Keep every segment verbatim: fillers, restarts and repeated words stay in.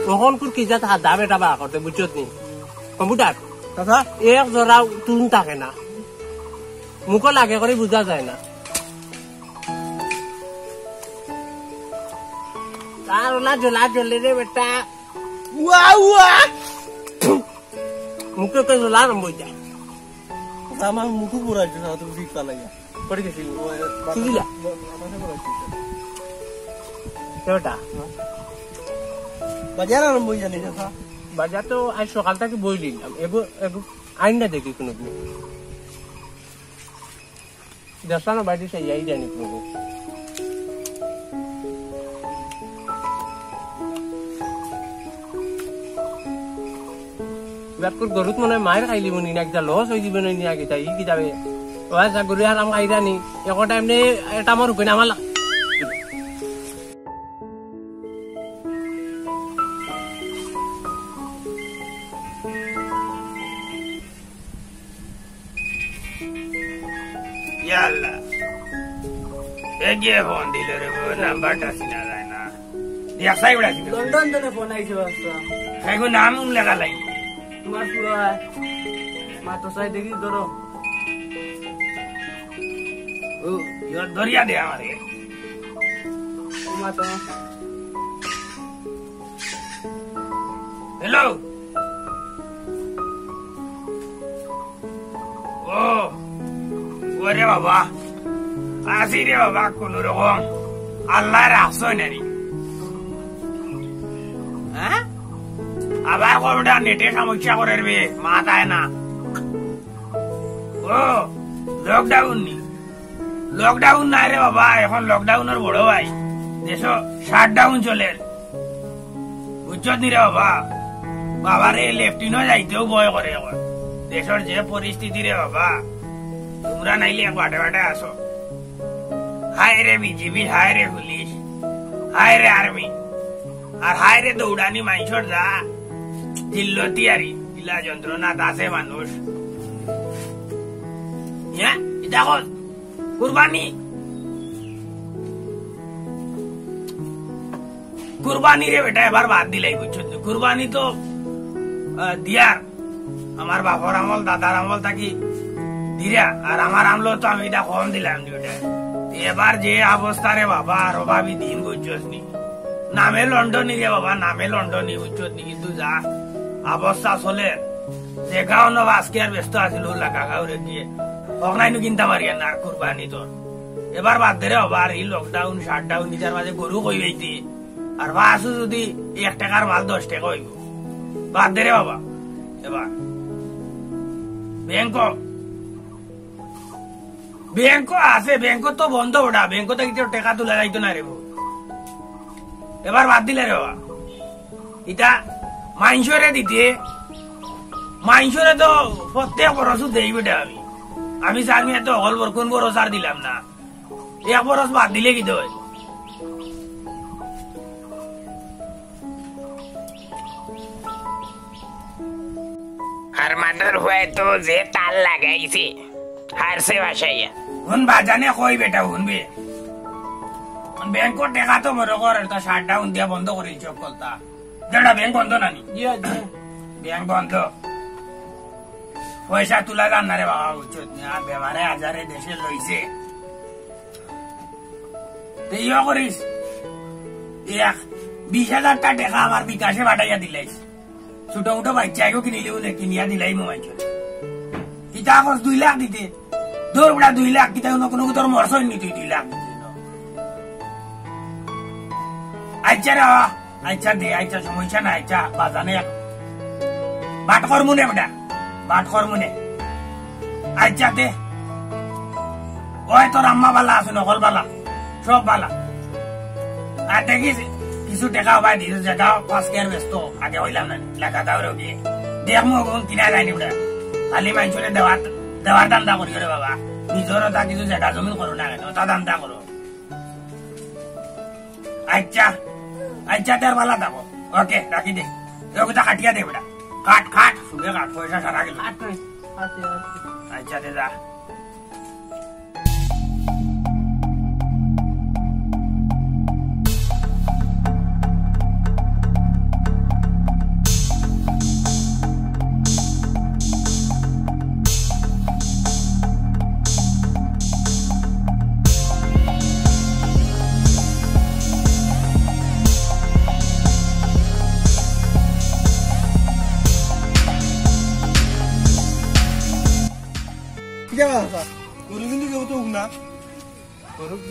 অখন কুর কি জাত হাদা বেটা বার করতে, বুঝছত নি? কম্পিউটার। চাচা। এক জোড়া তুন থাকে না। মুখো লাগে করি বুঝা যায় না। তার ওলা জ্বলা জ্বলে রে বেটা। উয়া, উয়া। মুখো কে জ্বলা আরম্ভ অই যায়। আমার মুখো পুরাইছে না, তুমি ঠিক পালাইয়া। পড়ে গেছি। ও, এ, সুজিলা। বাতাসে পুরাইছে। কেউটা? বাজার আরম্ভ অই জানি, চাচা। বাজার তো আজ সকাল থাকি বই দিলাম। এগো, এগো, আইন না দেখি কোনো দিন। দেখলাম না বাড়ি সেই যাই জানি প্রভু। বিরাট করে গরুত মনে হয় মায়ের খাইলি মনি না, একটা লস হয়ে দিবে না, নিয়ে আগে তাই কি যাবে? ও আচ্ছা, গরু হারাম খাইরা নি, এখন টাইম নেই, এটা আমার হুকুন আমার লা- ইয়াল্লা। এ গিয়ে ফোন দিল রে, ও নাম্বারটা চিনা যায় না। দিয়া সাই উড়া দিল। লন্ডন থেকে ফোন আইছে বাচ্চা। খাইগো নাম উম লেখা লাই। তোমার পুরো মাত্র সাই দেখি ধরো। ও, ইয়া দরিয়া দে আমারে। তোমার তো হ্যালো। ও, ওরে বাবা, আছি রে বাবা, কোন রকম আল্লাহ রাখছই না রে। হ্যাঁ, আবার কোনটা নেটে সমস্যা করে রে, মাথায় না। ও, লকডাউন নি? লকডাউন নাই রে বাবা, এখন লকডাউনের বড় ভাই, দেশো শাটডাউন চলের। বুঝছত নি রে বাবা? বাবারে লেফটিনও যাইতেও ভয় করে এখন। দেশর যে পরিস্থিতি রে বাবা, তোমরা নাইলে এক বাটে বাটে আসো। হায় রে বিজিবি, হায় রে পুলিশ, হায় রে আর্মি, আর হায় রে দৌড়ানি মাইনষর যা জিল্লতি আরি, ইলা যন্ত্রণাত আছে মানুষ। হ্যাঁ, ইতা কর। কুরবানি। কুরবানি রে বেটা, এবার বাদ দিলাই, বুঝছো তো? কুরবানি তো, আহ, দিয়ার। আমার বাপর আমল, দাদার আমল থাকি দিরা, আর আমার আমল তো আমি এটা কম দিলাম নি বেটা। এবার যে অবস্থা রে বাবা, আর অভাবী দিন, বুঝছস নি? নামে লন্ডনী রে বাবা, নামে লন্ডনী, বুঝছস নি? কিন্তু যা অবস্থা চলের, যে গাঁও নব আজকে আর ব্যস্ত আছিল, লাগা গাঁও রে গিয়ে। হকনাইনু কিনতা পারিয়ার না আর কুরবানি তোর। এবার বাদ দে রে বাবা, আর এই লকডাউন, শাটডাউন, ইতার মাঝে গরু কই বেচতি? আর বাসু যদি এক টাকার মাল দশ টাকা অইবো। বাদ দে রে বাবা। এবার ব্যাংক, ব্যাংক আছে, ব্যাংক তো বন্ধ ওটা, ব্যাংক থাকি তো টাকা তুলা যাইতো না রে বাবা। এবার বাদ দিলে রে বাবা। ইতা মাইনষরে দিতে, মাইনষরে তো প্রত্যেক বরসও দেই বেটা আমি। আমি স্যার, আমি এত হকল বর-, কোন বরস আর দিলাম না। এক বরস বাদ দিলে কিতা অয়? আর মাদার হয়ে তো যে তাল লাগাইছে, হারছে বাসাইয়া। হুন বাজানে কই বেটা, হুন বে। ব্যাংকর টাকা তো মনে কর, এটা শাটডাউন দিয়া বন্ধ করে দিছে হকলতা। যেটা ব্যাংক বন্ধ না নি? জি, জি। ব্যাংক বন্ধ। পয়সা তুলা যার না রে বাবা, বুঝছত নি? আর বেমারে আজারে দেশে লইছে। তে ইয়ে করিস, এক বিশ হাজার টা টাকা আমার বিকাশে পাঠাইয়া দিলাইস। ছোট মোটো বাচ্চা এগো কিনিলে বুলে কিনিয়া দিলাই মোবাইল। কিতা কস দুই লাখ দিতে? দৌড় বেটা দুই লাখ, কিতা কোনো, কোনো তোর মরছই নি তুই দুই লাখ দিতে? আচ্ছা রে বাবা, আচ্ছা দে, আচ্ছা সমস্যা নাই, আচ্ছা বাজানে এক বাট করমু নে বেটা, বাট করমু নে। আচ্ছা দে, ওই তোর আম্মা বালা আছে, নকল বালা, সব বালা। আর দেখিস কিছু টাকা হবাই দিস, যেটা পাঁচ কেয়ার ব্যস্ত, আগে হইলাম না, লেখা দাও রে গিয়ে। দেখমু এখন কিনা যায়নি বেটা, খালি মাইনষরে দেওয়ার, দেওয়ার ধান্দা করি রে বাবা, নিজরও তা কিছু জায়গা জমিন করো না কেন, তা ধান্দা করো। আচ্ছা, আচ্ছা, তার বালা থাকো। ওকে, রাখি দে। ওকে, তা কাটিয়া দে বেটা। কাট, কাট, শুনে কাট, পয়সা সারা গেল। আট নয়, আট নয়, আট নয়। আচ্ছা, দে যা।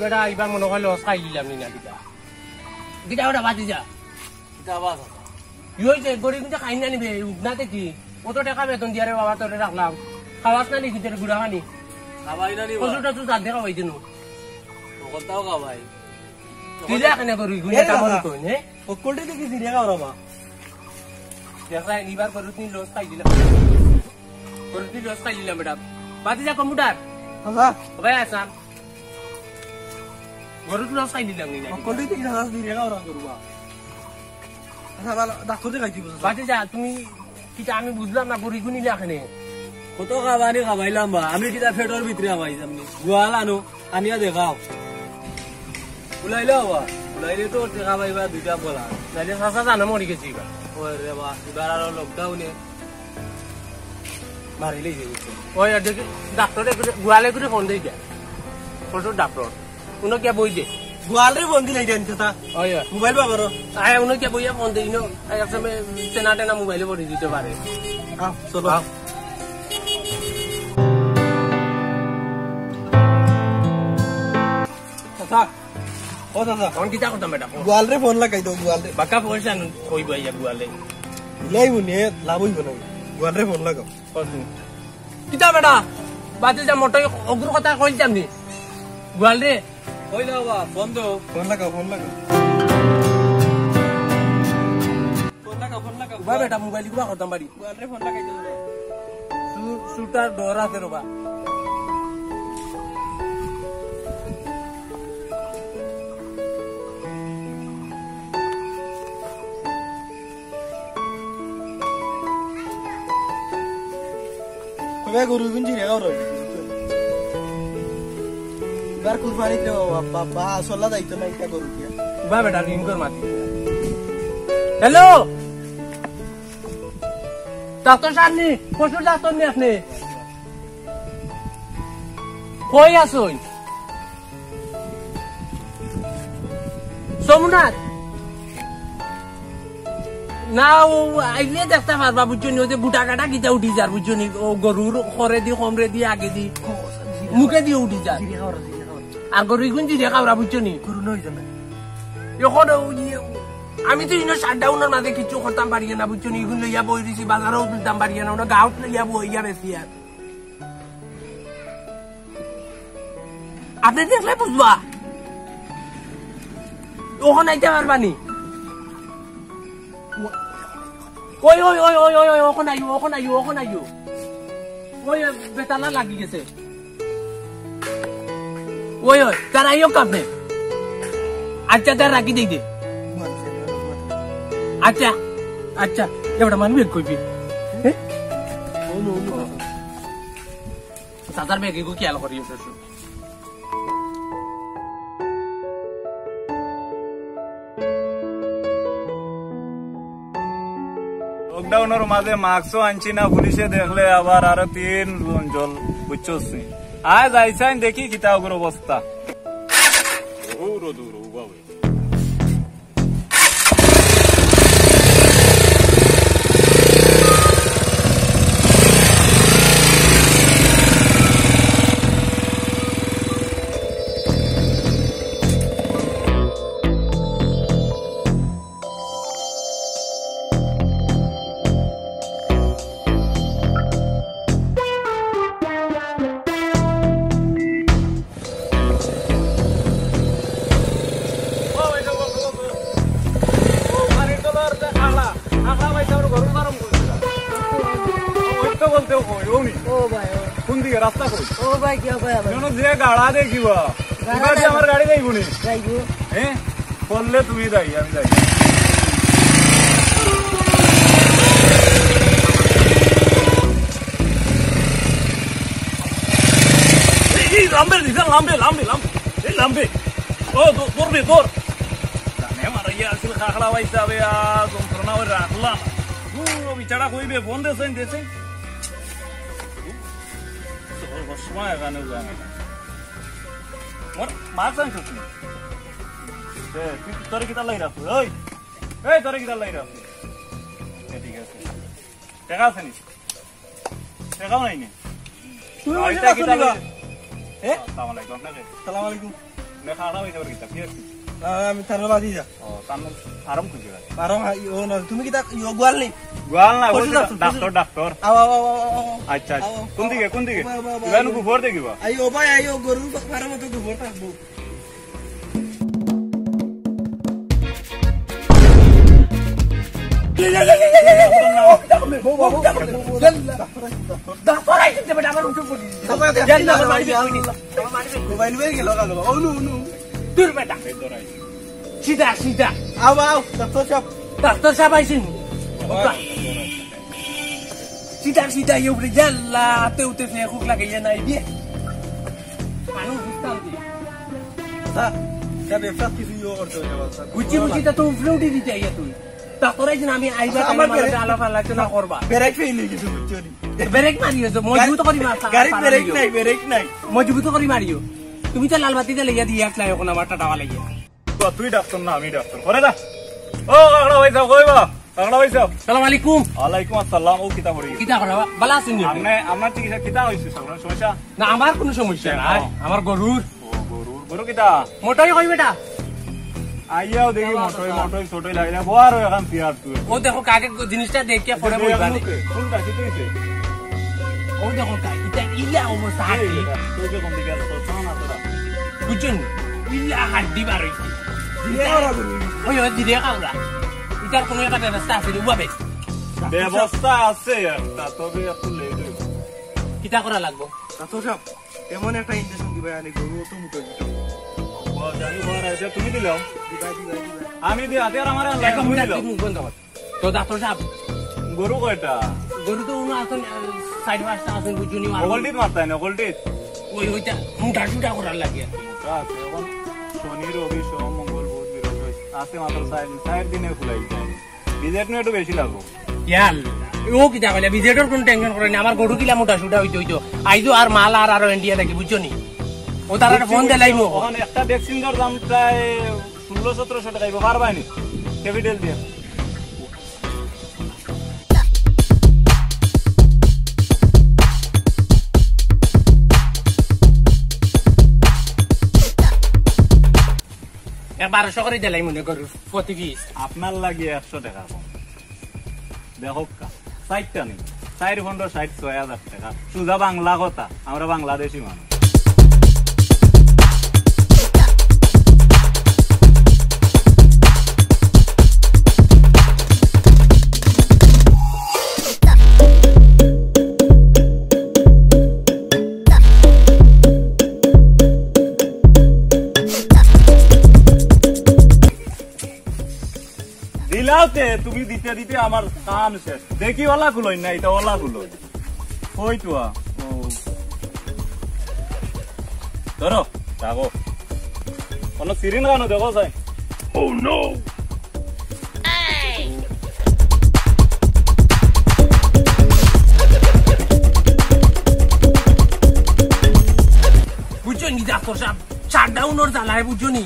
বেটা, ইবার মনো অয় লস খাই দিলাম নি না কিতা? কিতা ওটা বাতি যা। কিতা আবার? ইয়ো যে গরিব কিন্তু খাই না নিবে, উঠনাতে কি? অত টেকা বেতন দিয়া রে বাবা তোরে রাখলাম। খাওয়াস না নি কিতা গুড়া খানি? খাবাই না নি বা? কচু টচু জাত দেখা হইছে নু। অকলতাও খাবাই। তুই যা কেনে করি, গুনে এ কামড় বাবা। কই, হে? অকলটি দেখি জিরে খাও রে বা। দেখা, ইবার করুত নি লস খাই দিলাম। করুত নি লস খাই দিলাম বেটা। বাতি যা কম্পিউটার। আচ্ছা। ভাই আসাম। গরুত লস খাই দিলাম নি না? অকলটি দেখি সাদা জিরে খাও রে করবা। আচ্ছা, ভালো, ডাক্তার দেখাই দিব। বাতি যা, তুমি কিতা আমি বুঝলাম না, গরু গুনি লেখেনে। কত খাবানি খাবাইলাম বা, আমি কিতা পেটর ভিতরে খাবাইলাম নি? গোয়াল আনো, আনিয়া দেখাও। উলাইলে হবা, উলাইলে তো টেকা পাইবা দুইটা বলা। নাইলে চাচা জানো মরি গেছি এবার। ওই রে বা, এবার আরো লকডাউনে মারিলেই যে বুঝছো। ওই আর দেখি, ডাক্তারে করে, গোয়ালে করে ফোন দেই দে। পশুর ডাক্তার। উনো কিয়া বই দে। গোয়ালরে ফোন দিলে এটা আনতে তা। ওই, ওই। মোবাইল বাবারও। আয়, উনো কিয়া বইয়া ফোন দেই, ইনো, আয়, এক সময় চেনা টেনা মোবাইলে পড়ে দিতে পারে। আহ, চলো। আহ। চাচা, ও চাচা। ফোন কিতা করতাম বেটা? ফোন। গোয়ালরে ফোন লাগাই দাও, গোয়ালরে। বাক্কা পয়সা কইবা ইয়া গোয়ালে। ইলাই বুনে লাভ হইব না। গোয়ালরে ফোন লাগাও। কত? কিতা বেটা? বাতি যা মোটই অগুর কথা কইতাম নি। গোয়ালরে। কই না বাবা, ফোন দাও। ফোন লাগাও, ফোন লাগাও। ফোন লাগাও, ফোন লাগাও। উবা বেটা, মোবাইল কিবা করতাম পারি। গোয়ালরে ফোন লাগাই দাও। সু-, সুতার ডর আছে রে বা। কবে গরু গুন জিরে গাও রই। এবার কুরবানি রে বাবা, বাবা, আসলা দায়িত্ব নাই, এটা গরু দিয়া। বা বেটা, রিং কর মাতি। হ্যালো? ডাক্তার সাহেব নি? পশুর ডাক্তার নি আপনি? কই আছইন? যমুনাত? না, ও আইলে দেখতা পারবা, বুঝছো নি? ওই যে বুটা কাটা কিতা উঠি যার, বুঝছো নি? ও গরুর খরে দি, কমরে দি, আগে দি, মুখে দি উঠি যার। আর গরু ইগুন জিরে খাওরা, বুঝছো নি? এখন ও ইয়ে, আমি তো ইনো শাটডাউনের মাঝে কিছু করতাম পারি না, বুঝছো নি? ইগুন লইয়া বই দিছি, বাজারেও তুলতাম পারি না, ওটা গাঁত লইয়া বইয়া বেশি আর। আপনি দেখলে বুঝবা। ওখানে আইতে পারবা নি? ওই, ওই, ওই, ওই, ওই, ওই, ওখানে আইও, ওখানে আইও, ওখানে আইও। ওই, ওই, বেতালা লাগি গেছে। ওই, ওই, তার আইও কামে। আচ্ছা, তার রাখি দেই দে। আচ্ছা, আচ্ছা, এবার মানুষ বের করবি। হ্যাঁ? চাচার ব্যাগ এগু খেয়াল করি। লকডাউনের মাঝে মাস্কও আনছি না, পুলিশে দেখলে আবার আরো তিন জন জল বুঝছস নি। আয় যাইছাইন দেখি কিতা ওগুর অবস্থা। ও রোদ, ও বাবা। ও, পানির তলার যে খালা, খালা ভাই, তার গরুর ফার্ম করছে। ওই তো বলতে কই, ও নি। ও ভাই, ও। কোন দিকে রাস্তা কই? ও ভাই, কি হবে আবার? কেন যে গাড়া দেখিবা? গাড়া এবার যে নাই। আমার গাড়ি যাইব নি? যাইব। হ্যাঁ? বললে তুমি যাই, আমি যাই। এই, এই, লাম্বে, লাম্বে, লাম্বে, লাম্বে। এই লাম্বে। ও, দৌ-, দৌড়বে, দৌড়। জানে মারাইয়া আছিল খাখড়া ভাই সাহেব, আর যন্ত্রণা ওই রাখলাম। ও, বিচারা কইবে, ফোন দেছেন, দেছেন। তোর বসমা এখানে জানে না। মোর মাছ আনছো তুমি? এ, তুই, তোরে কিতা লাই রাখবো? ওই, এই, তোরে কিতা লাই রাখবো? এ, ঠিক আছে। টাকা আছে নি? টাকাও নাই নি? তুমি ওই ওই যে টাকা কিতা নিবা? লাই? এ? আসসালামু আলাইকুম, আপনাকে। সালাম আলাইকুম। না, খাওয়া হইতে পারে কিতা? কি হচ্ছে? না, আমি তার বাদি যা। ও, তার নাম ফার্ম খুলছে ভাই। ফার্ম, হ্যাঁ, ও না, তুমি কিতা, ইয়ো, গোয়াল নি? গোয়াল না, পশু ওই ডাক্তার, ডাক্তার, পশু ডাক্তার। ডাক্তার। আও, আও, আও, আও, আও। আচ্ছা, আচ্ছা। আও, কোন আও, দিকে, কোন দিকে? আও, আও, আও, আও। ইবান গোবর দেখি বা। আইও ভাই, আইও, গরুর ফার্মে তো গোবর থাকবো। ডাক্তার আইছে বেটা, আমার উঠে পড়ি। মোবাইল লয়ে গেল, গেল। অনু, অনু। দূর বেটা। সিধা, সিধা। আও, আও, ডাক্তার সাহেব। ডাক্তার সাহেব আইছেন। সিধা, সিধা, ইয়ে উপরে, ইয়াল্লা, আতে উতে ফে খুব লাগে, ইয়ে নাই দিয়ে। মানুষ বুঝতাম কি? স্যার, স্যার, ব্যবসা কিছু ইয়ে করতে হবে, স্যার। বুঝছি, বুঝছি, তা তো উপরে উঠে দিতে আইয়া তুই। ডাক্তার আইছেন, আমি আইবা, আমার তাহলে ব্রেক, আলাপ আলোচনা করবা। ব্রেক ফেল হয়ে গেছে, বুঝছো নি? ব্রেক মারিও তো, মজবুত করি মার, গাড়ি ব্রেক নাই, ব্রেক নাই। মজবুত করি মারিও। তুমি তো লাল বাতি জ্বালাইয়া দিয়ে আসলাই, এখন আমার টাটা লাগিয়া। তো তুই ডাক্তার না, আমি ডাক্তার। করে দা। ও, কাকড়া ভাই সাহেব, কই বা? কাকড়া ভাই সাহেব। সালাম আলাইকুম। ওয়ালাইকুম আসসালাম। ও, কিতা করি? কিতা করা? বালা আছেন নি? আপনি, আপনার চিকিৎসা কিতা হইছে? আপনার সমস্যা? না, আমার কোনো সমস্যা নাই। ও। আমার গরুর। ও, গরুর। গরু কিতা? মোটাই কই বেটা? আইয়াও দেখি বাবা, মোটাই, বাবা। মোটাই, ছোটই লাগিলে। বড় এখন পিয়ার তুই। ও দেখো, কাকে জিনিসটা দেখিয়া পরে বলবা নে। কোনটা? কি হইছে? ও দেখো, কা-, ইটা ইলা অবস্থা এই হাড্ডি। বেটা, তোকে কোন দিকে আছে? তোর সামনে আছে না? বুঝছেন? ইলা হাড্ডি বার হইছে। জিরে খাওয়া করবি। ওই, ওই, জিরে খাওয়া। ইটার কোনো একটা ব্যবস্থা আছে নি, উবাবে? ব্যবস্থা আছে একটা, তবে একটু লেট হইব। কিতা করা লাগবো? ডাক্তার সাহেব, এমন একটা ইনজেকশন দিবা, আনি গরু অত মুখে দিতে। ও, জানি বড় আছে, তুমি দিলাও। দিবা, দিবা, দিবা। আমি দি-, হাতে আর আমার আনলাম, এক তুমি মিনিট, দিলাও। তুমি বন্ধ কর। তো ডাক্তার সাহেব, গরু কয়টা? গরু তো উনো আছেন, আহ, চার পাঁচটা আছেন, বুঝছো নি? নকলটিত মারতাই, নকলটিত। ওই, ওইটা মোটা সুটা করার লাগে আর কি। মোটা আছে, এখন শনি, রবি, সোম, মঙ্গল, বুধ, বৃহস্পতি। আছে মাত্র চার, চার দিনে ফুলাই যায়। ভিজিট নু একটু বেশি লাগবো। ইয়াল, ও কিতা কইলে? ভিজিটর কোনো টেনশন করে না, আমার গরু কিলা মোটা সুটা হইতো হইতো। আইজো আর মাল আর আরো ইন্ডিয়া থাকি, বুঝছো নি? ও তার একটা ফোন দিলাইমু। এখন একটা ভ্যাকসিন দর দাম প্রায় ষোলো সতেরোশো টাকা, পারবায় নি? ক্যাপিটাল দিয়া। এ, বারোশো করি দিলাই মনে করো, প্রতি পিস। আপনার লাগি একশো টাকা কম। দেখো কা, চাইরটা নি, চাইর পনেরো ষাইট, ছয় হাজার টাকা। সুজা বাংলা কথা, আমরা বাংলাদেশি মানুষ। দিলাও তে, তুমি দিতে দিতে আমার কাম শেষ। দেখি ওলা খুলই না, এটা ওলা খুলই। কই তুয়া? ও। ধরো, রাখো। কোনো সিরিন কানো দেখো চাই। Oh no! বুঝছো নি ডাক্তার সাহেব, শাটডাউনর জ্বালায় বুঝছো নি,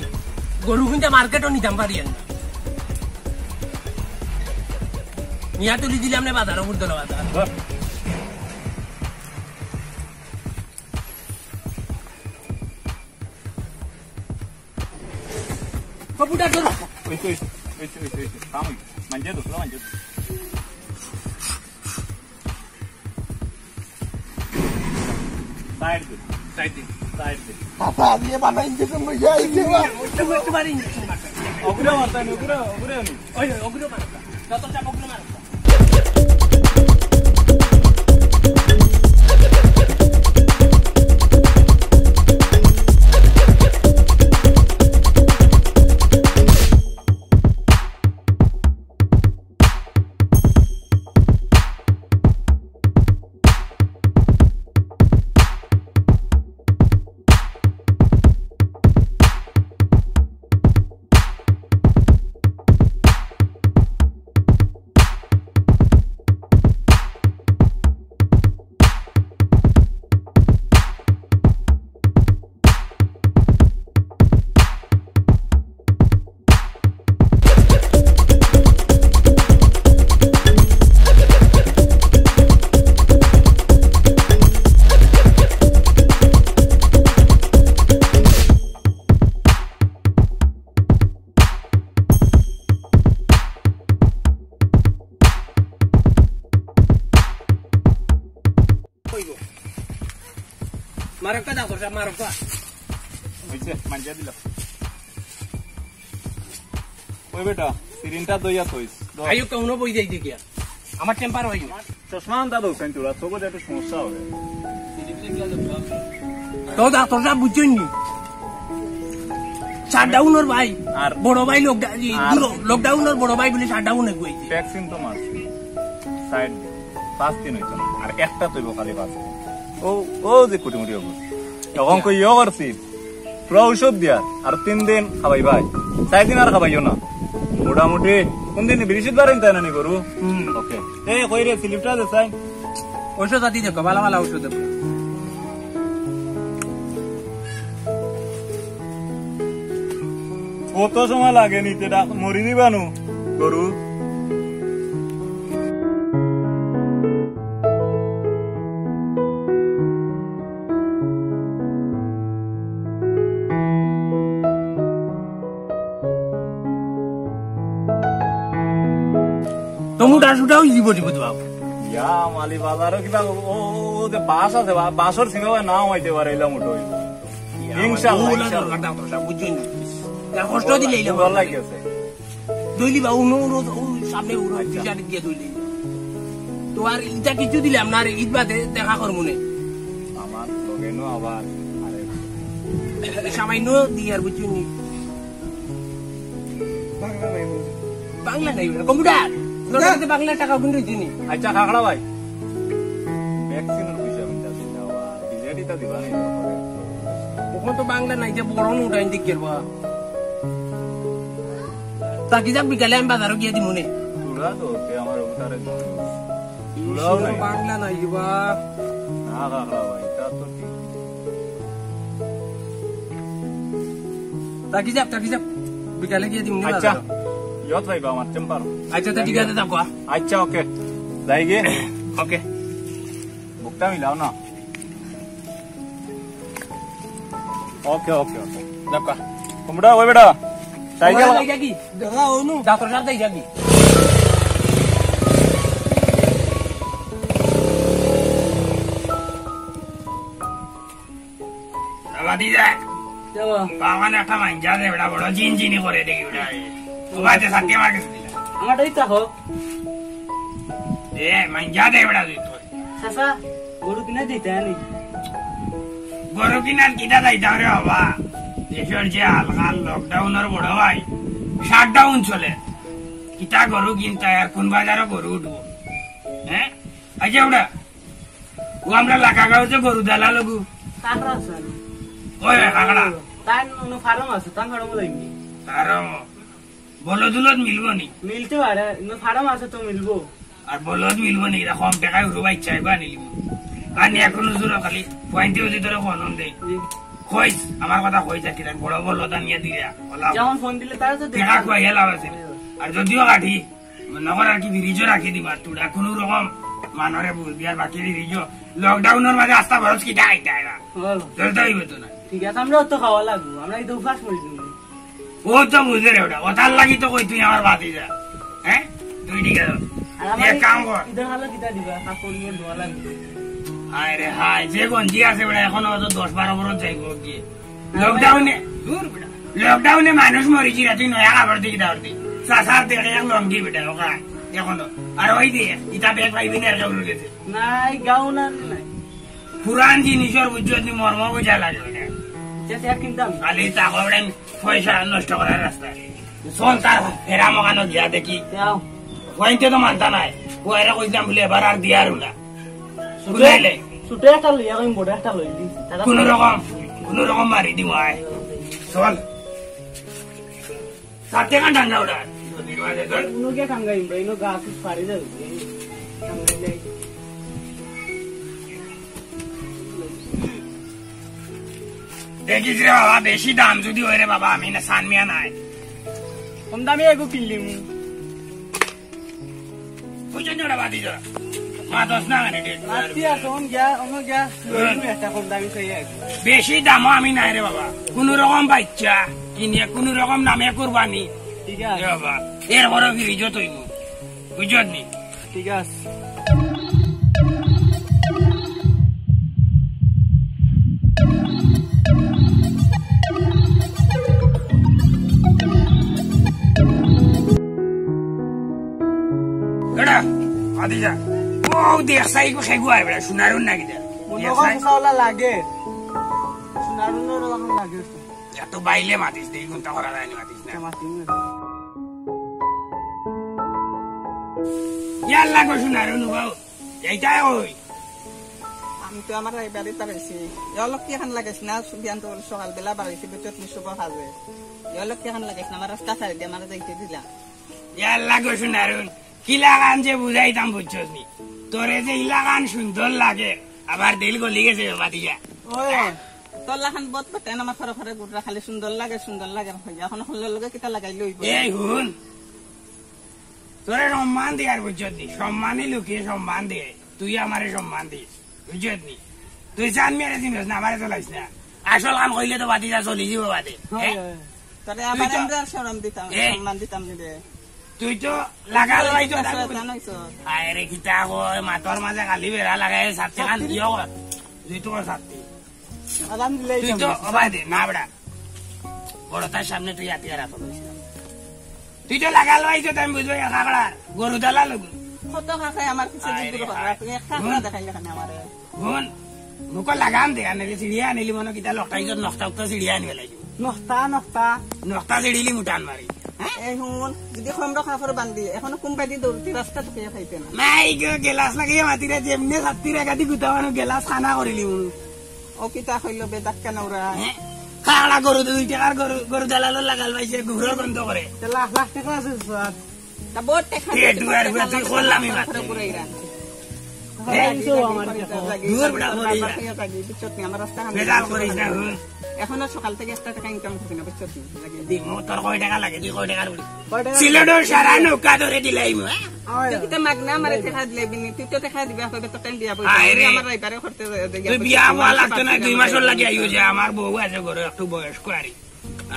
গরু কিনতে মার্কেটও নিতাম পারি না। নিয়া তুলি দিলাম না বাজারও বুঝতো না বাজার। বাবুটা ধরো। ওই তো, ওই তো, ওই তো, ওই তো, ওই তো। কাম হইছে। মানজে তো, পুরা মানজে তো। সাইড দে, সাইড দে, সাইড দে। বাবা, আমি এবার ইঞ্জেকশন লইয়া আইছি, বাবা। ওই তো, ওই তো, মারি ইঞ্জেকশন মারছে। ওগুলো মারতে হবে, ওগুলো, ওগুলো নি। ওই, ওই, ওগুলো মারো। যত চাপ ওগুলো মারো। মারক্কা দা, খরচা মারক্কা। হইছে, মাঞ্জা দিলাম। ওই বেটা, সিরিঞ্জটা দইয়া থইস। ধর। আইও, কেমন বই যাই দেখিয়া? আমার টেম্পার হয় না। চশমা আনতা দোষ নাই তোরা, চোখে একটু সমস্যা হবে। তো ডাক্তার সাহেব বুঝছইন নি? শাটডাউনর ভাই, আর বড় ভাই লকডা-, ই, আর দূর, লকডাউনর বড় ভাই বলে শাটডাউন এগু অইছে। ভ্যাকসিন তো মারছি। সাইড দে। পাঁচ দিন হইতো না। আর একটা তৈব খালি বাঁচে। ও, ও যে কুটি মুটি অবস্থা। তখন কই ইয়ে করছি। পুরা ঔষধ দিয়া, আর তিন দিন খাবাইবায়। চাইর দিন আর খাবাইও না। মোটামুটি, কোন দিন বৃহস্পতিবার আনতে না নি গরু? হুম। ওকে। এ, কই রে, স্লিপটা দে চাই। ঔষধ আদি দেখো, ভালা ভালা ঔষধ দেখো। কত সময় লাগে নিতে? মরি দিবানু গরু। তো মুটা সুটা ওই জীব জীব তো বাবু। ইয়া, মালি বাজারও কিবা ও, ও, ও যে বাস আছে, বা-, বাসর সিনেমা নাও হইতে পারে, এলাম উঠো হইব। ইয়া, ইনশাআল্লাহ, ওলা ইনশাআল্লাহ। দরকার, ডাক্তার সাহেব, বুঝছেন না? যা কষ্ট দিলে এলাম ভালো লাগে আছে। দইলি বা উনো, উনো, ও সামনে উনো, আচ্ছা। বিচার দিয়ে দইলি। তো আর ইটা কিছু দিলাম না, আর ঈদ বাদে দেখা করবো নে। আমার লগে নো আবার আরে। সামান্য দি আর বুঝছুনি। বাংলা নাই বুঝি। বাংলা নাই বুঝি। কম্পিউটার। তোর না। কাছে বাংলা টাকা কিন্তু চিনি। আচ্ছা, খাগড়া ভাই। ভ্যাকসিনের পয়সা আমি চাচ্ছি না, আবার বিজেডি তা দিবা না, এরপরে। ওখানে তো বাংলা নাই, যে বড় নোট আইন দিক গেলবা। তা কি যাক, বিকালে আমি বাজারও গিয়া দিমু নে। তোরা তো, তে আমার ওটারে দিবি। তোরাও নাই। বাংলা নাই বা। না, না, না, ভাই, তা তো ঠিক। তা কি যাক, তা কি যাক, বিকালে গিয়া দিমু নে আচ্ছা। বাজারও। ইয়ত ভাই, বা আমার চেম্বার। আচ্ছা, তা ঠিক আছে, যাও গো। আচ্ছা, ওকে। যাই গিয়া। ওকে। বুকটা মিলাও না। ওকে, ওকে, ওকে। যাও গো। তোমরা ওই বেটা। তাই গেল। তাই যাকি? দেখা হনু। ডাক্তার সাহেব তাই যাকি? বাবা দি যা। যাও। বাবা না একটা মাইঞ্জা দে বেটা, বড় জিন জিনি করে দেখি বেটা। ও বাজে সাথে আমার কাছে দিলা। আমারটাই তো হোক। এ, মাইঞ্জা দে বেটা তুই তো। চাচা, গরু কিনা দিতে আনি। গরু কিনার কিতা যাইতাম রে বাবা? দেশর যে হালকাল লকডাউনর বড় ভাই, শাটডাউন চলে। কিতা গরু কিনতা আর কোন বাজারো গরু উঠবো? হ্যাঁ? আচ্ছা, ওটা। ও আমরা লাকাগাঁও যে গরু দালা লগু। কাকড়া আছে। ওই, কাকড়া। তার নো ফার্ম আছে, তার ফার্মও যাইনি। ফার্ম। বলদ উলদ মিলবো নি? মিলতে পারে, নো ফার্ম আছে তো মিলবো। আর বলদ মিলবো নি, এরা কম টাকায় উঠো ভাই, চাইবা নিলিব। আর নি এখন হুজুর খালি পয়েন্টে উঠি ধরে ফোন দেই। জি। কইস, আমার কথা কইস আর কি, তাই বড় বলদ আনিয়া দিলে, ওলা। যেমন ফোন দিলে তারা তো দেখা দেখা। কইয়া লাভ আছে। আর যদিও কাটি, মনে কর আর কি ফ্রিজও রাখি দিবা, তোরা কোনো রকম মানরে বুঝবি আর বাকি ফ্রিজও। লকডাউনের মাঝে আস্তা খরচ কিতা খাইতে হয় না? ভালো। চলতে হইবে তো না। ঠিক আছে, আমরা অত খাওয়া লাগবো, আমরা এই তো উপাস করি দিবো। ও তো বুঝে রে ওটা, ওটার লাগি তো কই তুই আমার বাতি যা। হ্যাঁ? তুই ঠিক আছে। আর আমার এক এই কাম কর। ইদার হালো কিতা দিবা? কাপড় নিয়ে ধোয়া লাগবে। হায় রে হায়, যে গঞ্জি আছে বেটা, এখনো অত দশ বারো বছর যাইব গিয়ে। লকডাউনে, দূর বেটা। লকডাউনে মানুষ মরিছি রে, তুই নয়া কাপড় দিয়ে দাও দি। চাচার দেখে এক লঙ্গি বেটা, ওখানে। এখনো। আর ওই দিয়ে, ইটা ব্যাগ পাইবি না, এর কাপড় গেছে। নাই, গাউন আর নাই। পুরান জিনিসর বুঝছত নি মর্ম বুঝা লাগে না। আচ্ছা, স্যার, কিনতাম। খালি তা করেন পয়সা নষ্ট করার রাস্তা। চল তার ফেরা মগানো গিয়া দেখি। যাও। পয়েন্টে তো মানতা নাই। ও এরা কইছিলাম বলে এবার আর দিয়া আর না। ছুটে, বুঝাইলে? ছুটে একটা লইয়া কইম, বড় একটা লই দি। দাদা, কোনো রকম, কোনো রকম মারি দিম আয়। চল। সাত টাকা ঠান্ডা ওটা। নদীর মাঝে ধর। কোনো গিয়া কাঙ্গাই, ভাই, নো গাছ ফাড়ি যাবে। কাঙ্গাই যাই। দেখিস রে বাবা, বেশি দাম যদি হয় রে বাবা, আমি না সান মিয়া নাই। কম দামে এগো কিনলিম। বুঝছেন ওটা বাদ দিয়ে যা। মা দশ না মানে রে। মাতি আছে, অন গিয়া, অন গিয়া, হ্যাঁ। লইলু একটা কম দামি চাই এক। বেশি দামও আমি নাই রে বাবা। কোনো রকম বাচ্চা কিনিয়া কোনো রকম নামে কুরবানি। ঠিক আছে। রে বাবা, এরপরে ফিরিজও তৈব। বুঝছত নি? ঠিক আছে। বেটা, মাতি যা। ও দেখ সাই, খেগু আয় বেটা, সোনারুন না কিতা? মনে দেখ হয় সাই। ফসাওলা লাগে। সোনারুনর লাখান লাগে। এত বাইলে মাতিস, দেই ঘন্টা করা যায়নি, মাতিস না। মাতি না। ইয়ার লাগো সোনারুন বাবু, এইটাই ওই। আমি তো আমার এই বাড়িত বাড়াইছি। এ অলক্ষী এখান লাগাইস না, সুবিয়ান তো সকালবেলা বাড়াইছি, বুঝছত নি, শুভ কাজে। এ অলক্ষী এখান লাগাইস না, আমার রাস্তা ছাড়ি দিয়া আমার যাইতে দিলা। ইয়াল্লা গো সোনারুন, কিলাখান যে বুঝাইতাম বুঝছস নি? তোরে যে ইলাখান সুন্দর লাগে, আমার দিল গলি গেছে রে বাতিজা। ওই, তোর লাখান বত বেটেন আমার খরে খরে গুটরা খালি সুন্দর লাগে, সুন্দর লাগে। এখন হল্লোর লগে কিতা লাগাইলে অইবো? এই হুন, তোরে সম্মান দিয়ার বুঝছত নি? সম্মানী লোকে সম্মান দে, তুই আমারে সম্মান দিস, বুঝছত নি? তুই চান মিয়ারে চিনস না, আমারে চলাইস না। আসল কাম কইলে তো বাতিজা চলি যাবো বাদে। হয়, হ্যাঁ? হয়। তোরে তুই আবার তো আমরা আর শরম দিতাম, এই, সম্মান দিতাম নি রে। তুই তো লাগাল তুই ভাই তো তো তার শয়তান হইছস। আয় রে, কিতা কয়, মাথার মাঝে খালি বেড়া লাগাই, সাথে খান ছাত্রী। দিও কর। তুই তো কর সাথে। আদান দিলেই তুই তো তো আমার ওবায় দে, না বেটা। বড় তার সামনে তুই আতিয়া রাখো। তুই তো লাগাল ভাই তো, আমি বুঝবো, একা করা। গরু দালা লোক। কত খাখায় আমার পিছে আয় যে রে গরু খাখায়। আয়। তুই এক খাখরা হুন। দেখাইলে কেনে আমারে? হুন, মুখো লাগাম দে, আনে রে, সিঁড়িয়া আনিলি মনো কিতা লকটাই তোর নখটা উক্তা সিঁড়িয়া আনিবে লাগি। নখটা, নখটা। নখটা সিঁড়িলি মুটান মারি। হ্যাঁ? এই হুন, যদি খমরো কাপড় বান্ধি, এখনো কোন বাদি দৌড়তি রাস্তা ঢুকিয়া খাইতে না। নাই গো, গেলাস লাগাইয়া মাতিরা যেমনে ছাত্তির একাদি গুতা বানো গেলাস খানা করিলি মনো। ও কিতা কইলো বে ধাক্কা নাউরা? হ্যাঁ? খাড়া গরু দুই টাকার গরু, গরু দালালো লাগাল পাইছে, গুহরর গন্ধ করে। তে লাখ লাখ টাকা আছে স্যার। তা বহুত টাকা এ আছে, দুয়ার টাকা বুয়া তুই লাগে, করলাম এই তারপরে মাত্র। পুরাই রান। হ্যাঁ? এই তো আমার টাকা। দুয়ার বুড়া বলি। বাবা খাইয়া থাকি, বুঝছত নি? আমার রাস্তা খান বেজাল করিস না, হুন। এখনো সকাল থেকে একটা টাকা ইনকাম করছি না, বুঝছত নি? লাগে। দি, মো তোর কয় টাকা লাগে? তুই কয় টাকার বুড়ি? কয় টাকা? সিলেটর সারা নৌকা ধরে দিলাইমু, হ্যাঁ? হয়। তুই তো মাগনা আমারে টাকা দিলে বিনি, তুই তো টাকা দিবা, কইবে তো টাইম দিয়া বই। আয় রে। আমার রাইবারে করতে দে, দে, তুই বিয়া হওয়া লাগতো না, দুই মাসর লাগি আইও যে আমার বউ আছে ঘরে, একটু বয়স্ক আরি।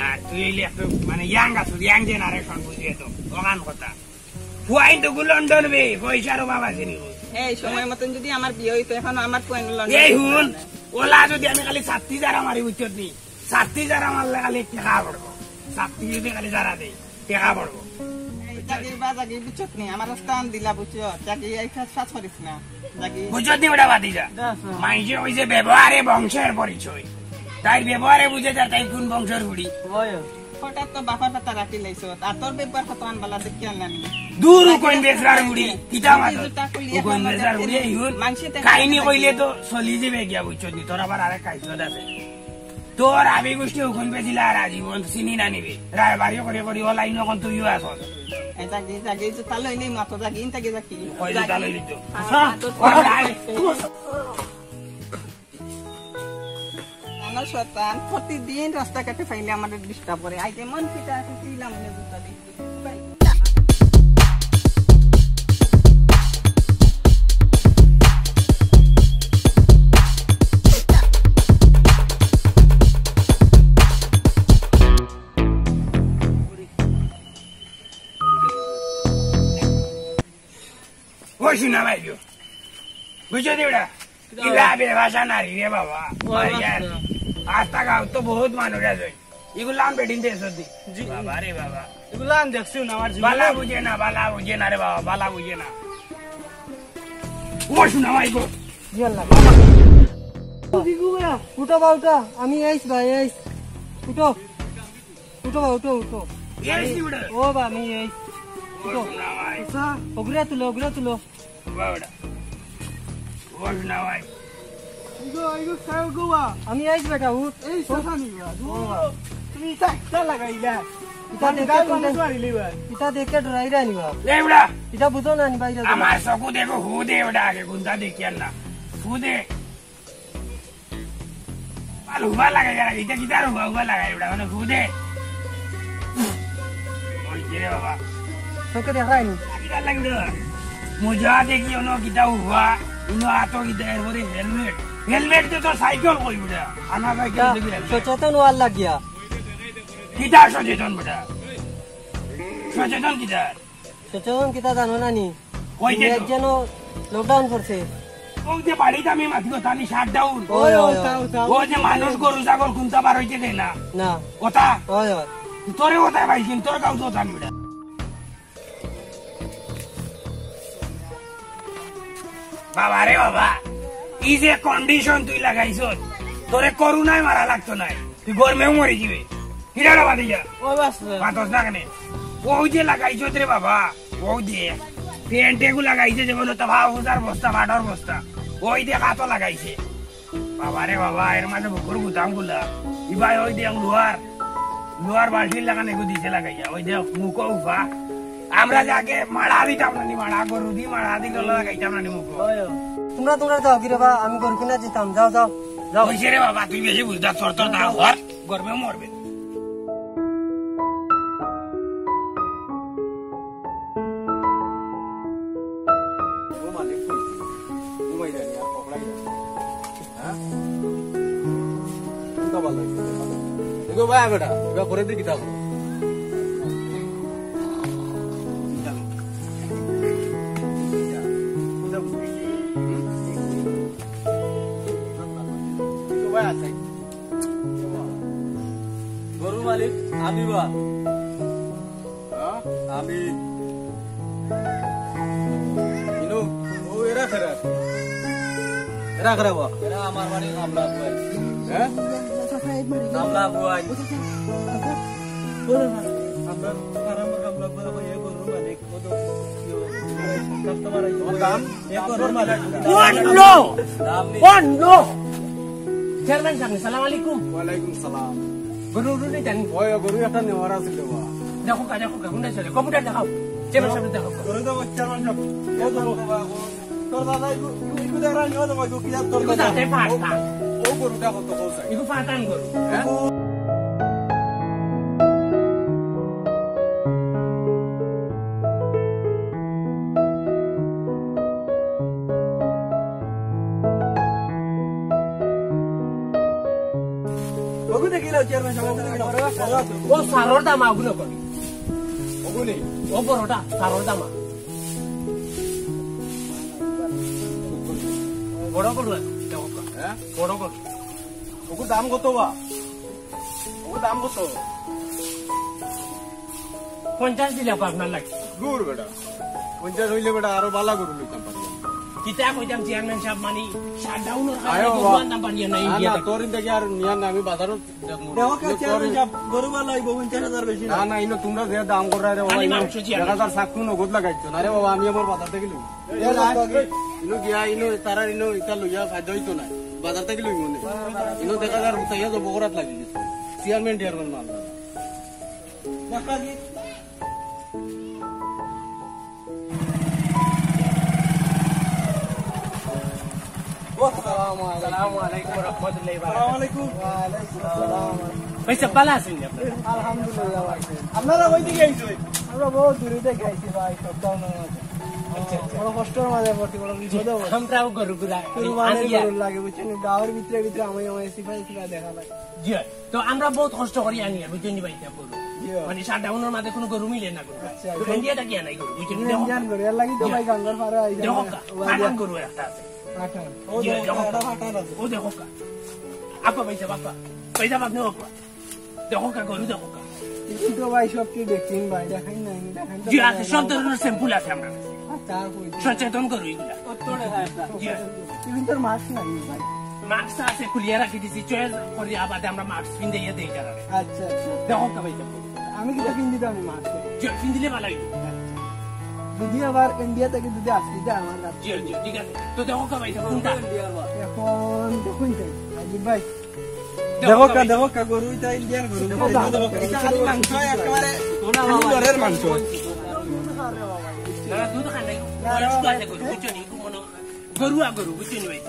আর তুই এইলে একটু মানে ইয়াং আছো, ইয়াং জেনারেশন বুঝিয়ে তো, অখান কথা। ফুয়াইন তো লন্ডন বে, পয়সার অভাব আছে নি? এই সময় মতন যদি আমার বিয়া হইতো, এখন আমার ফুয়াইন লন্ডন। এই হুন, ওলা যদি আমি খালি ছাত্তি যারা মারি বুঝছত নি, ছাত্তি যারা মারলে খালি টেকা পড়বো, ছাত্তি যদি খালি যারা দেই। টেকা পড়বো। এই জাগি বা জাগি বুঝছত নি? আমার রাস্তা আন দিলা বুঝছো? জাগি এই ফাঁস ফাঁস করিস না। জাগি। বুঝছত নি ওটা বাদ দিয়া? মাইনষে কইছে ব্যবহারে বংশের পরিচয়। তাই ব্যবহারে বুঝে যার তাই কোন বংশের বুড়ি। হঠাৎ তো বাপর পাতা রাখি লাইছো। আর তোর ব্যবহার কত আন বালা দেখি আনলাম। দূর কোন বেসরার বুড়ি। কিতা মাতো? কোন বেসরার বুড়ি, এই হুন। মানষে তো কাহিনী কইলে তো চলি যাবে গিয়া বুঝছত নি? তোর আবার আরেক কাজ আছে। তোর আবি গোষ্ঠী হুকুন পেছিলা আর আজীবন চিনি না নিবি। রায় বাড়ি করে করি ও লাইন এখন তুইও আছস। এ জাগি, জাগি, জুতা লই নেই মাতো জাগি, ইন তাকে জাগি। কই জুতা লই দিত? আমার শয়তান প্রতিদিন রাস্তাঘাটে পাইলে আমাদের ডিস্টার্ব করে। আইতে মন পিটা আছে, তুই লামনে জুতা দিই। ওই শুনা ভাই গো, বুঝছো তো ওটা? ইলা বেভাষা নারী রে বাবা। ও, মারিয়ার। আচ্ছা। আস্তা গাঁও তো বহুত মানুষ আছে। ইগুলান বেটিন দেশ দি। জি। বাবা রে বাবা। ইগুলান দেখছুন আমার জীবনে। বালা বুঝে না, বালা বুঝে না রে বাবা, বালা বুঝে না। ও শুনা ভাই গো। জি আল্লাহ। উঠো বা উঠো, আমি এইস ভাই, এইস। উঠো। উঠো বা উঠো, উঠো। এইস নি উঠে? ও বা আমি এইস। ও উঠো। শুনা ভাই। আচ্ছা, ওগুলা তুলো, ওগুলা তুলো। বাবা ওটা। ও শুনা ভাই। ইগো, ইগো, কার গো বা? আমি আইস বেটা, উঠ। এই উঠ। সাসানি বা, ও বা। তুমি ইটা, ইটা লাগাইলা। ইটা আমি দেখে গাল কোনটা মানুষ মারিলি বা। ইটা দেখে ডরাই রানি বা। এই উড়া। ইটা বুঝো না নি বাইরে। আমার চকু দেখো, হু দে ওটা আগে, গুন্ডা দেখি আর না। হু দে। আর হুবা লাগাই যারা, ইটা কিতা আর হুবা, হুবা লাগাই ওটা, মানে হু দে। ওই যে রে বাবা। চোখে দেখাই নি। কিতা লাগলো? মজা দেখি অনো কিতা উবা, ইনো আতো কিতা এরপরে হেলমেট। হেলমেট তো তোর সাইকেল কই উঠা? আনা সাইকেল ইটা দেখি হেলমেট। সচেতন হওয়ার লাগিয়া। কিতা সচেতন বেটা? সচেতন কিতা? সচেতন কিতা জানো না নি? কই যে ইংরেজ তো? যেন লকডাউন করছে। ও যে বাড়িতে আমি মাতিব, তানি শাটডাউন। ওই, ওই, ওই। ওই, ওই। ও যে মানুষ গরু ছাগল কুন্তা বার হইতে দেয় না। না। ওটা? ওই, ওই। তোরে ওটা ভাই, কিন্তু তোর গাঁও তো জানবি না। বাবা রে বাবা, ই যে কন্ডিশন তুই লাগাইছস, তোরে করোনায় মারা লাগতো নায়, তুই গরমেও মরি যিবে। হিরা বাবা দিয়া ও বাস। মাতস না কেনে? ওই যে লাগাইছস রে বাবা, ওই দে, প্যান্ট এগু লাগাইছে যেমন তো ভাব, উজার বস্তা, বাটর বস্তা, ওই দে কাতো লাগাইছে। বাবা রে বাবা, এর মাঝে বুকুর গুতাম গুলা। ইবাই ওই দেখ লোহার, লোহার বালতির লাখান এগু দিছে লাগাইয়া। ওই দেখ মুখো উফা। আমরা যে আগে মাড়া দিতাম না নি, মাড়া গরু দি মাড়া দি গলা লাগাইতাম না নি মুখো। ওই, তোমরা, তোমরা যাও কি রে বা, আমি গরু কিনা দিতাম, যাও, যাও, যাও। ওই রে বাবা, তুই বেশি বুঝদা, তোর, তোর না হর, গরমে মরবে। ও মালিক, কই? ঘুমাই যায়নি, আর পকড়াই যায়নি। হ্যাঁ? কোনটা ভালো হয়েছে? এগো ভাই, বেটা, এবার করে দেখি তাও। এগো ভাই, আছে। গরু মালিক, আমি বা। হ্যাঁ? আমি। ইনু, ও এরা কারা? এরা কারা বা? এরা আমার বাড়ির কামলা বুয়াই। হ্যাঁ? কামলা বুয়াই। আপনার ফার্মর কামলা বুয়াই, এ গরুর মালিক, ও তো কাস্টমার আইছে। তোমার দাম? এ গরুর মালিক। Oh no! দাম নেই। Oh no! চেয়ারম্যান সাহেব, সালাম আলাইকুম। ওয়ালাইকুম সালাম। গরু উরু নেই জানি। ওই গরু একটা নেওয়ার আছিল রে বা। দেখো কা, দেখো কা, কোনটা চলে? কম্পিউটার দেখাও। চেয়ারম্যান সাহেব দেখো। গরু তো চেয়ারম্যান সাহেব। ও তো বাবা, ও তোর দাদা, ইগু, ইগু, ইগু দেখরা নিও তো, ইগু কি আর তোর ইগু দাদা? দাঁতে ফাটা। ও, ও গরুটা কত কম চাই? ইগু ফাটান গরু। হ্যাঁ? ওগু দেখি লও, চেয়ারম্যান সাহেব, ওগু দেখি লও। ও সারর দাম আগুন কর। ওগু নি? ও বড়টা, সারর দাম। বড় করো, দেখো। হ্যাঁ? বড় করো। ওগুর দাম কত বা? ওগুর দাম কত? পঞ্চাশ দিলে আপনার লাগে। দূর বেটা। পঞ্চাশ হইলে বেটা আরো বালা গরু লইতাম পারি। কিতা কইতাম চেয়ারম্যান সাহেব, মানে, শাটডাউনর কারণে আয়ো গরু বাবা। আনতাম পারি না, না, ইন্ডিয়া না, থাকি। তোর ইন থাকি আর নিয়ার না, আমি বাজারও দেখমু। দেখো কে ইনো চেয়ারম্যান তোর সাহেব, গরু বালা অইবো, পঞ্চাশ হাজার বেশি না। না, না, ইনো তোমরা যে দাম কররা রে বাবা, খালি ইনো মাংস চেয়ারম্যান। এক হাজার চাকু নগদ লাগাইছো না রে বাবা, আমি আমার বাজার থাকি লই। এ, লাস্ট, ইনো গিয়া, ইনো, তারা ইনো, ইটা লইয়া ফায়দা হইতো না। বাজার থাকি লইমু নে। ইনো দেখা যার হুতাইয়া তো বগরাত লাগি গেছে। চেয়ারম্যান টিয়ারম্যান মাল না। দেখা দি। আসসালামু আলাইকুম। আসসালামু আলাইকুম ওয়া রাহমাতুল্লাহি ওয়া বারাকাতুহু। আসসালামু আলাইকুম। ওয়া আলাইকুম আসসালাম। ভাই সাহেব, ভালা আছইন নি আপনারা? আলহামদুলিল্লাহ, ভাই। আপনারা ওই দিকে আইছইন? আমরা বহুত দূরে থেকে আইছি ভাই, সব টাউনের মাঝে। আচ্ছা, আচ্ছা। বড় কষ্টর মাঝে পড়ছি, বড় বিপদে পড়ছি। আমরাও গরু গুড়া কুরবানির আনিয়া। গরুর লাগে, বুঝছেন? গাঁওর ভিতরে ভিতরে আমি, আমি সিপাই সিপাই দেখা লাগে। জি, তো আমরা বহুত কষ্ট করি আনি, বুঝছেন নি ভাই, ইটা গরু। জি। মানে, শাটডাউনর মাঝে কোনো গরু মিলে না গরু। আচ্ছা, তো আচ্ছা। ইন্ডিয়া থাকি আনাই গরু, বুঝছেন নি? ইন্ডিয়ান গরু, এর লাগি তো জি। ভাই গাঙ্গর পাড়ে আই দেখো যায়। কা, ফাটান গরু একটা আছে। ফাটান। ও জি, দেখো, দেখো এটা কা। ফাটান আছে। ও দেখো কা। আপা ভাই সাহেব, আপা। ভাই সাহেব, আপনি আপা। দেখো কা, গরু দেখো কা। কিন্তু ভাই সব কি দেখছেন ভাই, দেখাই নাই, দেখাই তো জি, আছে, সব ধরনের sample আছে আমরা। আচ্ছা, আর কই? সচেতন গরু এগুলা। ও তো দেখা একটা। জি। কিন্তু তোর মাস্ক নাই ভাই। মাস্ক আছে, খুলিয়া রাখি দিছি, চয়েস করি আবার আমরা মাস্ক পিন্দাইয়া দেই যারা। আচ্ছা, আচ্ছা। দেখো কা ভাই, দেখো। আমি কিন্তু পিন্দি দাও নি মাস্ক। জি, পিন্দিলে ভালো হইব। আচ্ছা। যদি আবার ইন্ডিয়া থেকে যদি আসি, যা আমার কাছে। জি, জি, ঠিক আছে। তো দেখো কা ভাই, দেখো কোনটা? এখন দেখুন তো, রাজীব ভাই। দেখো কা, দেখো কা, গরু ইটা ইন্ডিয়ান গরু। দেখো কা, দেখো কা। ইটা খালি মাংস, একেবারে খালি লড়ের মাংস। না, না, দুধ খান নাই। না, না, বয়স্ক আছে গরু, বুঝছো নি? গরু আর গরু, বুঝছো নি ভাই?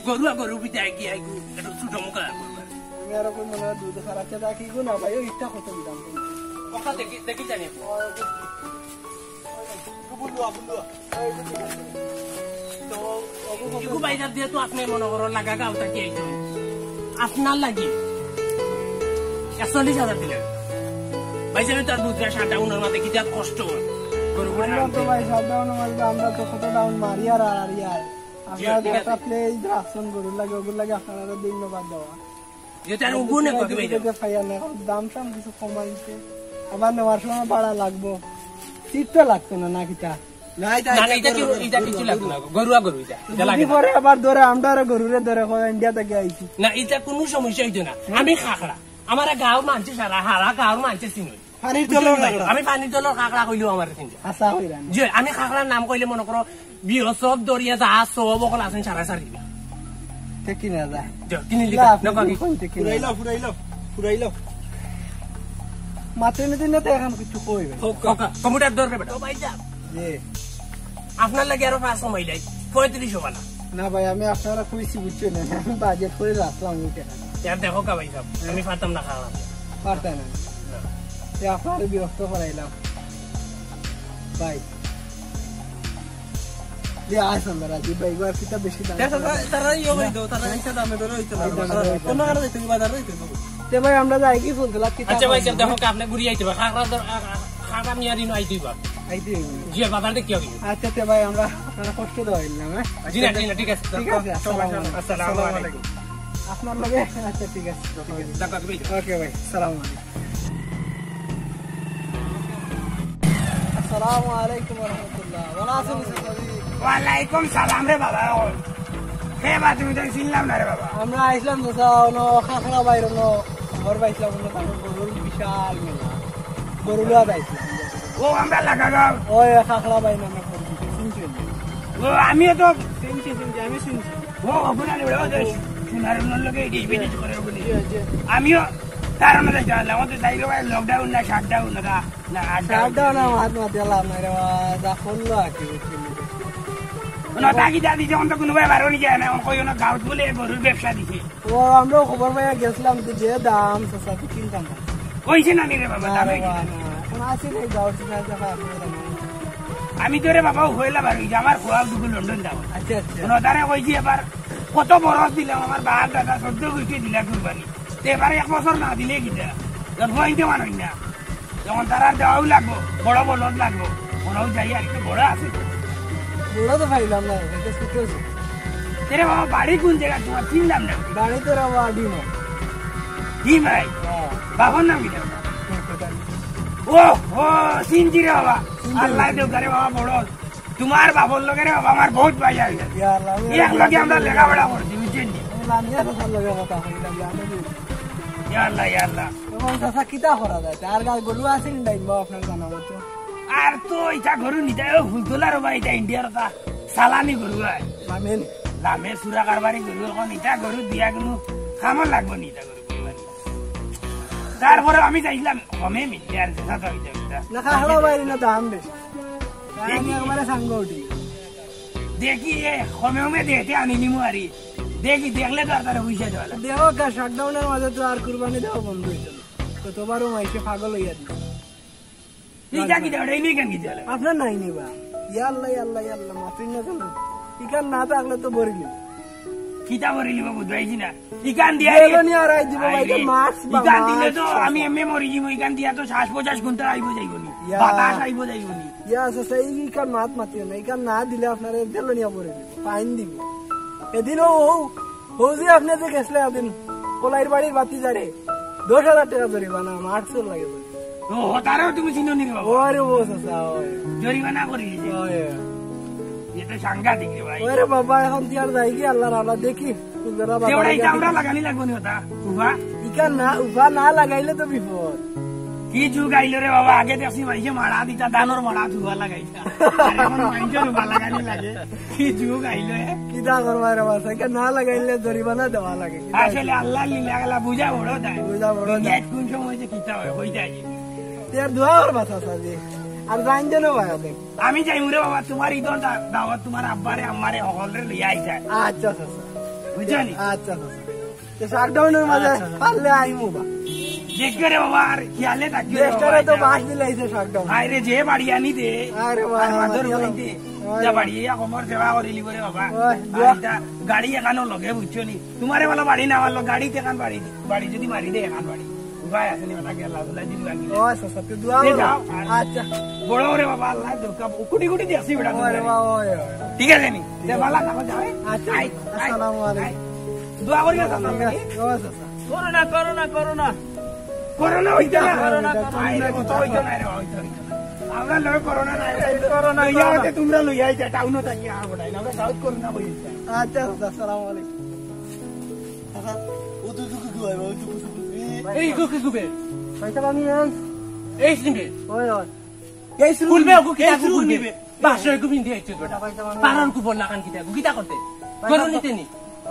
গরু আর গরু, বুঝতে আই কি, আই গরু, একটু ছোট মুখা আর গরু। আমি আর কই মনে হয় দুধ খারাপ, তা কি গো না ভাই, ওই ইটা কত দিলাম? কথা দেখি, দেখি জানি। ইগু ভাই সাহেব, যেহেতু আপনি মনে করো লাগা গাঁও থাকি আইছেন, আপনার লাগি একচল্লিশ হাজার দিলেন। ভাই সাহেব, তার বুঝরা শাটডাউনর মাঝে কিতা কষ্ট হয়। গরু গরু আমরা তো আনতে। ভাই শাটডাউনর মাঝে আমরা তো কত ডাউন মারি আর আর আর আর। জি, আপনারা ঠিক আছে। একটা প্লেস রাখছেন গরুর লাগে, ওগুর লাগে আপনারা ধন্যবাদ দেওয়া। যেটা আর ওগুনে কত ভাই সাহেব? ফাইয়া না, এখন দাম টাম কিছু কমাইছে। আবার নেওয়ার সময় ভাড়া লাগবো। সিট তো লাগতো না, না কিতা? না, ইটা, না, না, ইটা ইটা কি, গরু, ইটা গরু, কিছু গরু, লাগতো না। গরুয়া গরু ইটা। ইটা যদি লাগে না। পরে আবার ধরে, আমরা আরো গরুরে ধরে, কয়, ইন্ডিয়া থাকি আইছি। না, ইটা কুনু সমস্যা অইতো না। আমি খাকড়া। আমারে গাঁওর মানষে সারা, হারা গাঁওর মানষে চিনইন। পানির তলর খাকড়া। আমি পানির তলর খাকড়া কইলেও আমারে চিনইন। আচ্ছা, কইরা না। জি, আমি খাকড়ার নাম কইলে মনো করো, বিয়র সব দরিয়া যা সব অকল আছইন সারা সারি দিবা। তে কিনা যায়। জি, কিনি দিবা। লাভ, না, বাকি। কইতে কিনা ফুরাইলো, যায়। ফুরাইলো, ফুরাইলো। মাত্র নিতে নিতে এখন কিছু কইবে। ওকে, কম্পিউটার দরকার বেটা। ও ভাই সাহেব। জি। আপনার লাগি আরো পাঁচ সময় লাই, পঁয়ত্রিশ বালা। না ভাই, আমি আপনারা কইছি, বুঝছেন না, আমি বাজেট করে রাখলাম ওই টাকা। ইয়ার দেখো কা ভাই সাহেব, আমি পারতাম না খাওয়া। পারতাম না। না। তে আপনারা বিরক্ত করাইলাম। ভাই। যে আইসন না রাজীব ভাই, এবার কিতা বেশি দাম। তারা, তারা ইয়ে হইতো, তারা ইচ্ছা দামে ধরে হইতো না। এই দামে ধরে হইতো না। কোনো আর হইতো না, বাজার হইতো না। তে ভাই, আমরা যাই কি ফুলতলা, কিতা আচ্ছা ভাই, করবো? দেখো কা আপনি ঘুরি আইতে পারে। খাগড়া ধর, আ, আ, খাগড়া নিয়ে দিন আইতে পারে। আইতে হইবো। জি, বাজার দেখি হবে। আচ্ছা, তে ভাই, আমরা আপনারা কষ্ট দেওয়া হইল না, হ্যাঁ? জি না, জি না, ঠিক আছে। ঠিক আছে, আসসালামু আলাইকুম। আসসালামু আলাইকুম। আপনার লগে, আচ্ছা, ঠিক আছে, ঠিক আছে। দেখো, তুমি ওকে ভাই, সালাম আলাইকুম। আসসালামু আলাইকুম ওয়া রাহমাতুল্লাহ। ভালা আছইন নি, চাচা জি? ওয়ালাইকুম সালাম রে বাবা। হে বা, তুমি তো চিনলাম না রে বাবা। আমরা আইছলাম তো, চাচা, অনো খাখড়া বাইর অনো, ঘর পাইছলাম, অনো তার গরুর বিশাল মেলা। গরু লওয়া আইছলাম। ও, আমরা লাগা গাঁও। ওই খাখড়া বাইর নামে পরিচিত, চিনছেন? ও, আমিও তো চিনছি, চিনছি, আমি চিনছি। ও, ওখানে ওরা ওদের সোনার অন্যর লগে এই বিজনেস করে ওখানে। জি, জি। আমিও তার মধ্যে জানলাম, আমাদের তাই রে ভাই, লকডাউন না শাটডাউন না, না, আটডাউন। শাটডাউন না, মাত মাত দিলাম না রে বাবা, যা করলো আর কি, বুঝলি? না, তাকি দাদি যখন তো কোনো ভাই বারো নিয়ে যায় না, ওই কোনো গাউত বলে গরুর ব্যবসা দিছে। ও, আমরাও খবর পাইয়া গেছিলাম তো, যে দাম, চাচা, তো কিনতাম না। কইছে না নি রে বাবা, না দামে রে বাবা, কিনতাম। না। এখন আসি নাই, গাউত না, চাচা, আপনার দাম। আমি তো রে বাবা, হইলা বারো, এই যে আমার খোয়া দুটো লন্ডন যাওয়া। আচ্ছা, আচ্ছা। কোনো তারে কইছি এবার, কত বরস দিলাম, আমার বাপ দাদা চোদ্দ গোষ্ঠী দিলা কুরবানি। তো এবার এক বছর না দিলে কিতা? তোর বইতে মানুষ না। যখন তারার দেওয়াও লাগবো, বড় বলদ লাগবো, ওরাও যাই আর একটু বড় আছে। বড় তো পাইলাম না, এটা ছোট আছে। এরে বাবা, বাড়ি কোন জায়গা তোমার? চিনলাম না। বাড়ি তো রে বাবা, ডিমা। ডিমাই? হ্যাঁ। বাবার নাম কি? ও, ও, চিনছি রে বাবা। চিনছি। আল্লাহ দেব রে বাবা, বড়। তোমার বাবার লগে রে বাবা আমার বহুত ভাই আছে। ইয়া আল্লাহ, আমি এক লগে আমরা লেখাপড়া করছি, বুঝছেন নি? আমি লামিয়া চাচার লগে কথা কইলাম, জানো নি? ইয়া আল্লাহ, ইয়া আল্লাহ। এবং চাচা কিতা করা যায়? তার গায়ে গরু আছে নি নাই বা আপনার জানা মতো? আর তো ইটা গরু নিতে, ও ফুলতলার বা ইটা ইন্ডিয়ার তা সালানি গরু হয়। লামেন। লামের সুরা কারবারি গরু, এখন ইটা গরু দিয়া কোনো কামও লাগবো নি ইটা গরু কুরবানি। তারপরে আমি চাইছিলাম কমে মিলতে আর যেটা তো হইতে হইতে। না, খাওয়া বাইরে না দাম বেশি। আমি একবারে সাঙ্গ উঠি। দেখি এ কমে কমে দেখতে আনি নিমু আরি। দেখি দেখলে তো আর তারা বুঝে যাওয়া লাগে। দেখো গা, শাটডাউনের মাঝে তো আর কুরবানি দেওয়া বন্ধ হইতো না। কতবারও মাইসে পাগল হইয়া দিল। ইটা কিতা ওটা? ইনি কেন কিতা লাগে? আপনার নাই নি বা? ইয়া আল্লাহ, ইয়া আল্লাহ, ইয়া আল্লাহ, মাফিন না কেন? ইখান না থাকলে তো বরিলি। কিতা বরিলি বা বুঝাইছি না। ইখান দিয়া বেগুনি আর আই দিব ভাই, আরে, মাছ বা ইখান দিলে মাছ তো চাচা। আমি এমনি মরি যাবো, ইখান দিয়া তো শ্বাস প্রশ্বাস কোনটা আইবো যাইবো নি? ইয়া। বাতাস আইবো যাইবো নি? ইয়া, চাচা, এই ইখান মাত মাতিও না, ইখান না দিলে আপনারে জেলো নিয়া বরিলি। ফাইন দিব। এদিনও ও, ও যে আপনি যে গেছলে এদিন, কলাইর বাড়ির বাতি যারে, দশ হাজার টাকা জরিমানা, মারছর লাগে। ও, তারেও তুমি চিনো নি রে বাবা? ওরে ও চাচা, ওই। জরিমানা করি দিছে। ওই। এ তো সাংঘাতিক রে ভাই। ওরে বাবা, এখন কি আর যাই কি আল্লাহর আল্লাহ দেখি। কুলবেড়া বাবা ওরা এই গাড়ি। আমরা লাগানি লাগবো নি ওটা? উবা? ইখান না, উবা না লাগাইলে তো বিপদ। কি যুগ আইলো রে বাবা, আগে দেখছি মাইসে মারা দিতা, ধানর মারা ধুয়া লাগাইতা। আর এখন মাইসের উবা লাগানি লাগে। কি যুগ আইলো, এ? কিতা করবা রে বাবা, ইখান না লাগাইলে জরিমানা দেওয়া লাগে। কিতা আসলে আল্লাহর লীলা গেলা বুঝা বড় দায়। বুঝা বড় দায়। গেট কোন সময় যে কিতা হয়, হই যায়। তে আর দোয়া করবা চাচা জি। আর জান যেন ভাই আপনি। আমি যাই উরে বাবা, তোমার ইদর দা-, দাওয়াত তোমার আব্বারে, আম্মারে, হকলরে লইয়া আইতা। আচ্ছা, আচ্ছা, আচ্ছা। বুঝছো নি? আচ্ছা, আচ্ছা, আচ্ছা। তো শাটডাউনের মাঝে আচ্ছা, আচ্ছা। পারলে আইমু বা। দেখিও রে বাবা, আর খেয়ালে থাকিও রে বাবা, দেশটারে তো এটা। বাস দিলাইছে শাটডাউন। আরে যে বাড়ি আনি দে, আরে বাবা, আর মাদর বাবা, বাড়ি দে। আরে যা বাবা। বাড়ি, ইয়া কমর সেবা করিলি করে বাবা। ওই, আর দোয়া। এটা গাড়ি এখানো লগে বুঝছো নি? তোমারে বলো বাড়ি না মারলো, গাড়ি তো এখান বাড়ি, বাড়ি যদি মারি দে এখান বাড়ি। উপায় আছে নি, ওটা গেল, আল্লাহ যদি ভাঙি দেয়। ও, আচ্ছা, আচ্ছা, তুই দোয়া তে করো। যাও, আর আচ্ছা। বড় করে বাবা, আল্লাহ দরকার, কোটি কোটি দিয়ে আসি বেটা, ওরে বাবা, ওরে, ওরে। ঠিক আছে নি? তে বালা থাকো, যাও, এ? আচ্ছা, আয়, আয়, আসসালামু আলাইকুম। আয়। দোয়া করি, আসসালামু আলাইকুম। ও, আচ্ছা, আচ্ছা। Corona, corona, corona. করোনা হইতো না। Corona, corona. আয় রে, কত হইতো না রে, হইতো, হইতো না। আমরা লগে করোনা নাই, করোনা, লইয়া করোনা। আছে, তোমরা লইয়া আইতা, টাউনো থাকি আর বড়াই না, আমরা গাউত করোনা বই আইতা। আচ্ছা, আচ্ছা, আসসালামু আলাইকুম। আচ্ছা, ও তো দুঃখ কি ভাই, ও তো কিছু বুঝি। এই গো, কিছু বে। ভাই সাহেব, আমি এই। এই শুনবে। ওই, ওই। এই শুরু খুলবে, নিবে, ওগো, কিতা এই শুরু খুলবে? নিবে। বাসর গো, বিন্দি আইছে গো। ভাই সাহেব, আমি পাড়ার কুপর লাখান কিতা গো, কিতা করতে? ভাই গরু সাহেব, নিতে নি।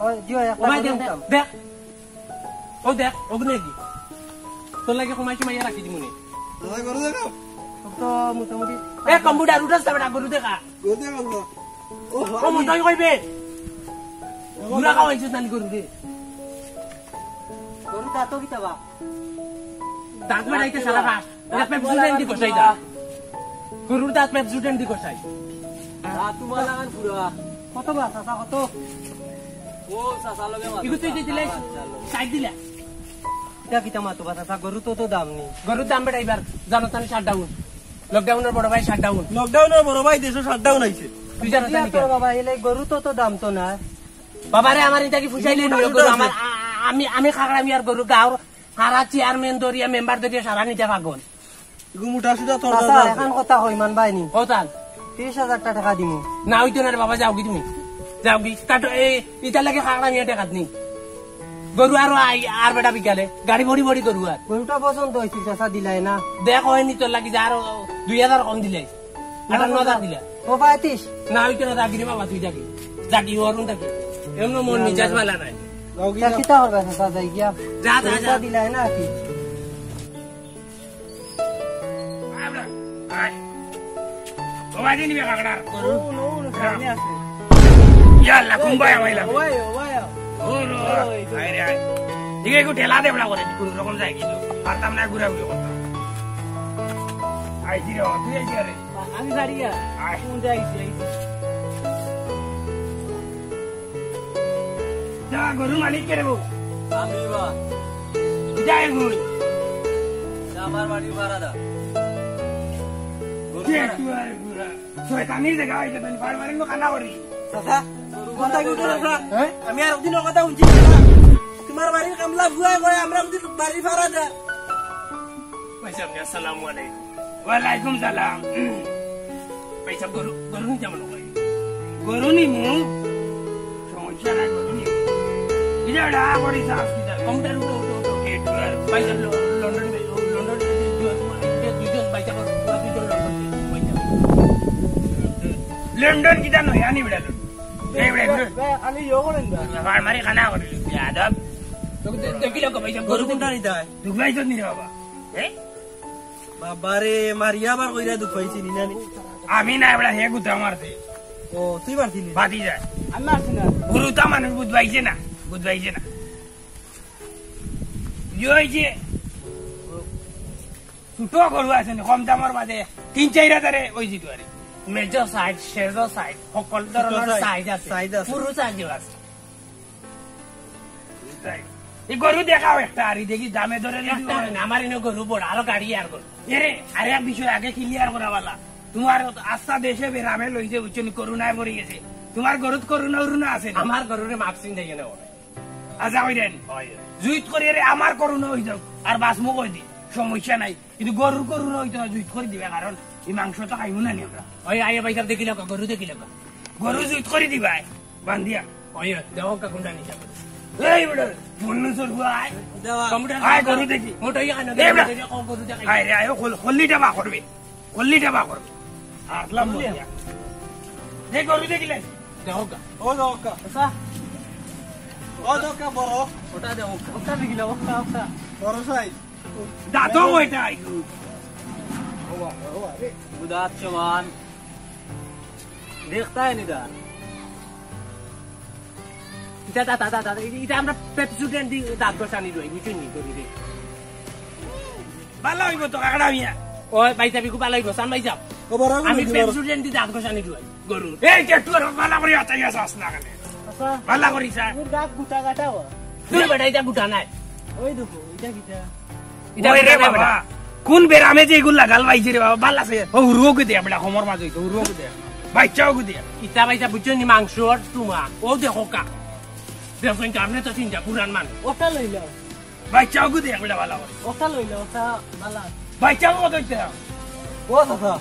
ওই, জি ভাই, একটা ও ভাই, গরু দেখ, নিতাম। দেখ। ও দেখ, ওগুনে কি? তোর লাগি কমাই কমাই রাখি দিমুনে। দাদা, গরু দেখাও। ও তো মোটামুটি এ, কম্পিউটার উঠাস না বেটা, গরু দেখা। গরু দেখাও, দাদা। ও, ও, আমি মজাই কইবে। বুড়া খাওয়াইছিস নানি গরু রে। গরু দাঁতও কিতা বা? দাঁত বেড়াইতে সারা রাত। এটা পেপসুডেন্ট দি কষাই দা। গরুর দাঁত পেপসুডেন্ট দি কষাই। দাঁত তোমার লাগান পুরা। কত বা চাচা, কত? ও, চাচা লগে মাত। ইগু তুই দি দিলে, আচ্ছা, লগে। সাইড দিলা। ইটা কিতা মাতো বা চাচা, গরু তো, তো দাম নেই। গরুর দাম বেটা এবার, জানো তানি শাটডাউন। লকডাউনের বড় ভাই শাটডাউন। লকডাউনের বড় ভাই দেশো শাটডাউন আইছে। তুই জানো তানি ইটা তো কেন? বাবা, এলে গরু তো, তো দাম তো না। বাবারে, আমার ইটা কি ফুসাইলে গরু নিও? গরু আছে। আমার, আ-, আ-, আমি, আমি খাগড়া মিয়ার গরু, গাঁওর হারা চেয়ারম্যান ধরিয়া, মেম্বার ধরিয়া সারা নিতে পাগল। ইগু মোটা সুটা তোর চাচা, দাদা আছে। এখন কথা কই, মান ভাই নি। কতান? ত্রিশ হাজার টা টাকা দিমু। না, অইতো না রে বাবা, যাওগি তুমি। যাওগি। কাটো, এই, ইটার লাগি খাগড়া মিয়া টেকাত নি। গরু আরো আই, আর বেটা বিকালে। গাড়ি ভরি ভরি গরু আর। গরুটা পছন্দ হইছে, চাচা দিলাই না। দেখ, হয়নি তোর লাগি, যা আরো দুই হাজার কম দিলে। আঠারো হাজার দিলে। ও পঁয়ত্রিশ। না, অইতো না, যাগি রে বাবা, তুই যাগি। যাগি, অরুণ যাগি। এমন মন না, মিজাজ না। বালা নাই। যাওগি তা যা। কিতা করবে, চাচা, যাই গিয়া? যা, যা, গরুটা যা। দিলাই না কি? আয়। ও বাজি নিবে কাকড়া। ও, নো, নো, সামনে আছে। ইয়া আল্লাহ, কুম্বায় আমাইলা। ও ভাই, ও ভাই। ও লো। ও, এই তো। আয় রে, আয়। ঠিক আছে, একটু ঠেলা দে, বড়া করে, কোনো রকম যায় কিন্তু। পারতাম না, ঘুরা ঘুরি করতাম। আইছি রে, তুই আইছি রে। আমি বাড়ি আর। আয়। কোন যাইছি, আইছি। যা, গরুর মালিক কে রে বউ? আমি বা। যা, এ গরু। যা, আমার বাড়ি ভাড়া দা। গরু কে ভাড়া। তুই আর ঘুরা? শয়তানির জাগা অইছে, তুমি বারবার এনে কানা করি। চাচা, কোন থাকি উঠো, চাচা? হ্যাঁ? আমি আর ওদিনও কথা শুনছি, চাচা। তোমার বাড়ির কামলা বুয়া কয়, আমরা ওদিন বাড়ি ভাড়া দা। ভাই সাহেব, আসসালামু আলাইকুম। ওয়ালাইকুম সালাম। ভাই সাহেব, গরু, গরু নিতে মনে হয়। গরু নিমু? সমস্যা নাই, গরু নিমু। ইটা ওটা করি সাহস কি তার? কমটার উঠো, উঠো, উঠো। ভাই সাহেব, ল-, লন্ডন, লন্ডন, দুইজন ভাই সাহেব, দুইজন লন্ডন, ভাই সাহেব। লন্ডন কিতা নয়, আনি বেটা তো। এই বেটা, এই বেটা। আমি ইয়ে করেন না। বাবা, আমারে কানা করে, বেয়াদব। তো দে-, দেখিলে কো ভাই সাহেব, গরু কোনটা নিতে হয়? দুবাই তো নিরে বাবা। হ্যাঁ? বাবারে, মারিয়া আবার কইরা দুখ পাইছি নি নানি? আমি না, এবলা হে গুতা মারছে। ও, তুই মারছিলি? বাতি যায়। আমি মারছি না। গুরুতা মানুষ বুঝবাইছে না, বুঝবাইছে না। ইয়ে হইছে, ছোট গরু আছে নি, কম দামর মাঝে তিন চাইর হাজারে ওই জিতু আরে। মেজো সাইজ, সেজো সাইজ, সকল ধরনের সাইজ। সাইজ আছে। সাইজ আছে। পুরো সাইজও আছে। এই গরু দেখাও একটা, আর এই দেখি দামে দরে যদি একটা হয়। না, আমার এনে গরু বড়, আরো গাড়ি আর গরু। এরে, আরে এক বিষয় আগে ক্লিয়ার করা বালা। তোমার আস্তা দেশে বেরামে লইছে, বুঝছো নি, করোনায় মরি গেছে। তোমার গরুত করোনা উরোনা আছে না? আমার গরুরে মাপসিন দেয় না ওরা। আচ্ছা, ওই দেন। হয়। জুইত করি এরে আমার করোনা হই যাও, আর বাসমু কই দি, সমস্যা নাই। কিন্তু গরুর করোনা হইতো না, জুইত করে দিবে, কারণ এই মাংস তো খাইমু না নি আমরা। ওই আইয়া ভাই সাহেব দেখিলে গরু দেখিলে গরু জুইত করে দিবায়। বান্ধিয়া। ওই, দেও কা কুন্ডা নিচে। এই বেটা, বন্নু সর হুয়া আয়। দেওয়া। কম্পিউটার আয়, গরু দেখি। মোটো ইয়া না, এই বেটা। গরু দেখি। আয় রে, আয়, ও খল-, খল্লিটা বার করবে। খল্লিটা বার করবে। আসলাম বলিয়া। বলিয়া। এই গরু দেখিলে। দেও কা। ও দেও কা। আচ্ছা। ও দেও কা বড়। ওটা দেও কা। ওটা দেখিলে, ওটা, ওটা। বড় সাইজ। দাঁতও ওইটা আইকু। ও বাবা, ও বাবা রে। গুদাত সমান। দেখতায় নি দা। ইটা, তা, তা, তা, তা, ইটা আমরা পেপসুডেন্ট দি দাঁত ঘষানি রই, বুঝছইন নি, করি রে। ভালা হইব তো, কাকড়া মিয়া। ও, ভাই সাহেব, ইগু ভালা হইব, সান ভাই সাহেব। ও, বড় আমি হইব, বড়। পেপসুডেন্ট দি দাঁত ঘষানি রই, গরু। এই, কে তুই আর ভালা করি আতাই আছস না কেনে? আচ্ছা। ভালা করি, স্যার। তোর দাঁত গুটা কাটা হওয়া। তুই বেটা, ইটা গুটা নাই। ওই দেখো, ইটা কিটা? ইটা ওই রে বেটা, বাবা, বেটা। কোন বেরামে যে এগুলা লাগাল পাইছে রে বাবা, ভালা আছে। ও উরুও কে দে, বেটা, কমর মাঝে হইতো, উরুও কে দে। বাচ্চাও কে দে। ইটা ভাই সাহেব, বুঝছো নি, মাংস আর তুমা। ও দেখো কা। দেখো, কিন্তু আপনি তো চিন্তা, পুরান মানুষ। ওটা লইল। বাচ্চাও কে দে, বেটা, ভালা করে। ওটা লইল, ওটা ভালা। বাচ্চাও কত হইতে? ও চাচা,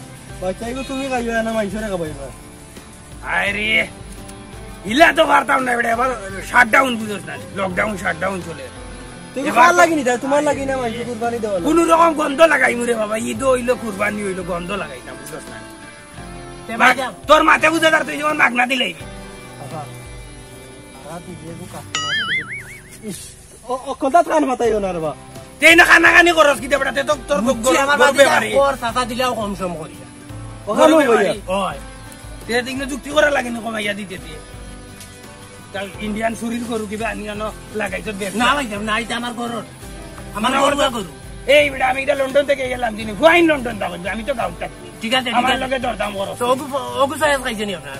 বাচ্চাইগু তুমি খাইবা না মাইনষরে খাবাইবা? আরে, ইলা তো পারতাম না বেটা, এবার shutdown বুঝোস না, lockdown shutdown চলে। তুই এবার কার তো লাগি নি, তাই তোমার লাগি না মাইনষে কুরবানি দেওয়া লাগি? কুনু রকম গন্ধ লাগাইমু রে বাবা, ইদ অইলো কুরবানি অইলো, গন্ধ লাগাইতাম, বুঝোস না? তে ভাই যাও। তোর মাতে বুঝা যার তুই যেমন মাগনা দিলাই। বাবা, সারা দিন যে কাজ করে। ইস, ও, ও, কথা কান মাতাইও না রে বা। তেই না কানাকানি করস কিতা বেটা, তে তো তোর বুঝছি, গরু, আমার গরু বাড়িতে বেমারি। কর, চাচা দিলেও কম সম করি। ও, গরু হ্যালো বেমারি। ভাইয়া। ওই। তে দিন যুক্তি করা লাগে না কমাইয়া দিতে দিয়ে। তাই ইন্ডিয়ান চুরির গরু কিবা আনি আনো লাগাই তো দেখ। না ভাই, না, এটা আমার গরু। আমার না, গরু ওটা গরু। এই বেটা, আমি এটা লন্ডন থেকে গেলাম দিনে। হুয়াইন লন্ডন তা করবে, আমি তো গাউত থাকি। ঠিক আছে, ঠিক আমার আছে। লগে দরদাম করো। তো ওগু, ওগু সাইজ খাইছে নি আপনার?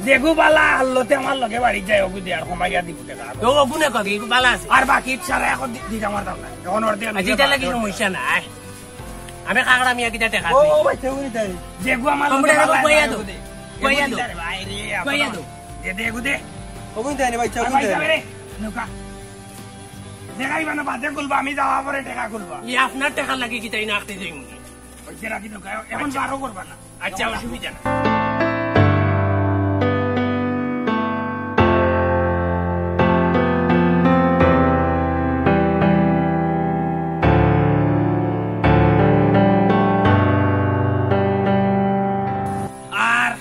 যেগু বালা আল্লতে আমার লগে বাড়ি যায়, ওগু দে আর কমাইয়া দিব টাকা। তো ওগু নে কবি, এগু বালা আছে। আর বাকি সারা এখন দি-, দিতে আমার দাম নাই। এখন ওর দিয়ে আচ্ছা, এটা লাগি সমস্যা নাই। আমি কাকড়া মিয়া কিতা টাকা ও, দিই? ও ভাই, কেউ নি তাই। যেগু আমার তোমরা লগে এরকম বালা কইয়া আছে, দো। ওগু দে। কইয়া ওগু দো। দিতে পারে, ভাই রে, কইয়া বাবা। দো। দে দে, ওগু দে। ওগু দেয় নি ভাই, চা আর ওগু ভাই দেয় নি। যাবে রে, নৌকা। দেখাইবা না, বাদে খুলবা, আমি যাওয়া পরে টাকা খুলবা। ই আপনার টাকা লাগি কিতা ইনা আখতে যাই মুনি? ওই যে রাখি নৌকা, এখন আচ্ছা। বারো করবা না। আচ্ছা, অসুবিধা না। আর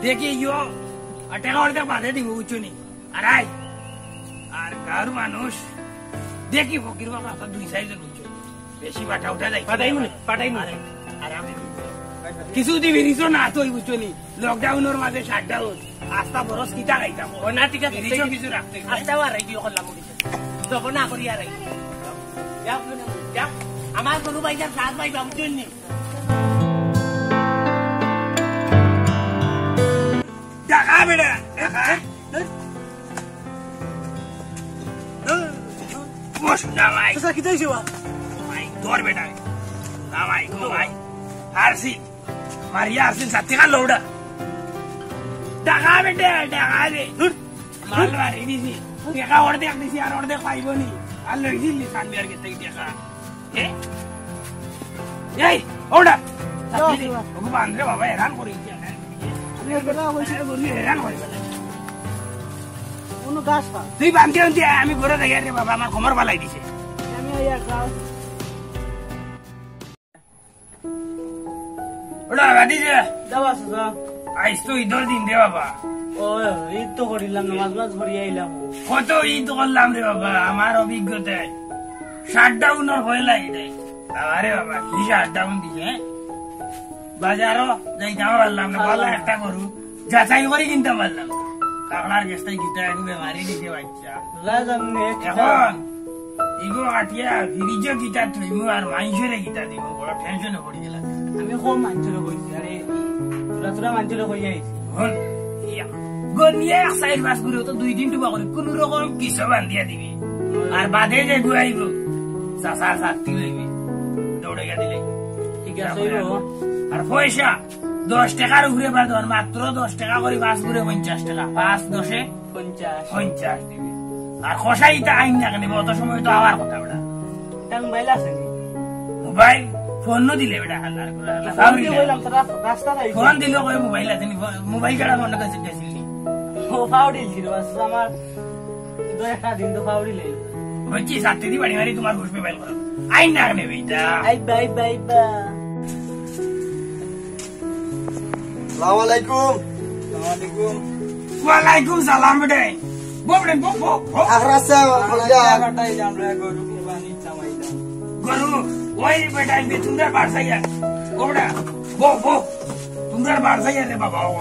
দেখি ইয়ো, আর টাকা অর্ধেক বাদে দিব, বুঝছো নি? আর আই, আর গাঁওর মানুষ দেখি ফকির বাবা আপনার দুই সাইজের বুঝছো নি? বেশি বাটা উঠা যায়। পাঠাইমু নি, পাঠাইমু নি। আরে, আরে, আমি কিছু দিবি রিজো না তো, বুঝছো নি? লকডাউনের মাঝে শাটডাউন, আস্তা বরস কিতা খাইতাম? ও না, ঠিক আছে, রিজো ঠিক আছে। কিছু রাখতে। আস্তা আর এই করলাম, ঠিক আছে। তখন না করি আর এই। যাও, যাও। আমার গরু ভাই যার সাত ভাই বাবু জন্য। দেখা বেটা, দেখা। বস, না ভাই। আচ্ছা, কিতা হইছে বা? ভাই, ধর বেটা। না ভাই, গো ভাই। হারছি। মারিয়া হারছি, সাথে কার লৌড়া। দেখা বেটা, দেখা রে। ধুর। মাল মারি দিছি। দেখা অর্ধেক দিছি, আর অর্ধেক পাইব নি। আর লই দিলি সামনে আর গেছে দেখা। এ? এই, ওটা। যাও, যাও। ওকে বান্ধরে বাবা, হেরান করি। আমি একবার না বলছি, তো বললি, হেরান করি। কোনো গাছ না। তুই বান্ধে বান্ধে আয়, আমি ঘরে যাই রে বাবা, আমার কোমর বালাই দিছে। আমি ওই এক গাছ। ওটা বাদি যে। যাও, আসো, যাও। আইস তো ঈদর দিন রে বাবা। ও, ঈদ তো করিলাম, নামাজ মাজ পড়িয়া আইলাম। কত ঈদ করলাম রে বাবা, আমার অভিজ্ঞতায়। শাটডাউনর ভয় লাগে রে। বাবা রে বাবা, কি শাটডাউন দিছে, হ্যাঁ? বাজারও যাইতাম পারলাম না, ভালা একটা গরু যাচাই করি কিনতাম পারলাম না। কাকড়ার গেছ থাকি কিতা একটু বেমারি দিছে বাচ্চা। লা জানি নে, এখন ইগু আটিয়া ফ্রিজো কিতা থইমু আর মাইনষরে কিতা দিমু, বড় টেনশনে পড়ি গেলাম। আমি কম মাইনষরে কইছি, আরে, তোরা তোরা মাইনষরে কই যাইছি। হন, ইয়া, গনিয়া এক চাইর পাঁচ ঘুরে তো দুই দিন টুবা করি, কোনো রকম কিছু বান্ধিয়া দিবি। আর বাদে যেগু আইব, চাচার ছাত্তি লইবি, দৌড়াইয়া দিলে। ঠিক আছে, অইব। আর পয়সা, দশ টেকার উপরে বাদ, আর মাত্র দশ টেকা করি পাঁচ ঘুরে পঞ্চাশ টেকা, পাঁচ দশে পঞ্চাশ। পঞ্চাশ দিবি। আর কষাই তা আইন না কেন, অত সময় তো আবার কথা বেটা। তার মোবাইল আছে নি? মোবাইল? ফোন দিলে বেটা, হালার করে, হালার। ফোন দিয়ে বললাম, তো রাস-, রাস্তা নাই। ফোন দিলে কই মোবাইল আছে নি? ফোন, মোবাইল ছাড়া ফোন কাছে গেছিল নি? ও, ফাউডিল ছিল, বাস আমার দুই একটা দিন তো ফাউডিল হইল। বুঝছি, সাথে দি বাড়ি বাড়ি তোমার হুশ মোবাইল করো। আইন না কেন বেটা? আইবা, আইবা, আইবা। আসসালামু আলাইকুম। আসসালামু আলাইকুম। ওয়ালাইকুম সালাম বেটা। বউ বেটা, বউ, বউ, বউ। আরে, আসসালামু আলাইকুম। বেটা, এই যে আমরা গরু কুরবানি চামাইলাম। গরু, ওই বেটা, আমি তোমরা বাড়ি যাইয়া। ও বেটা, বউ, বউ। তোমরা বাড়ি যাইয়া রে বাবা, ও।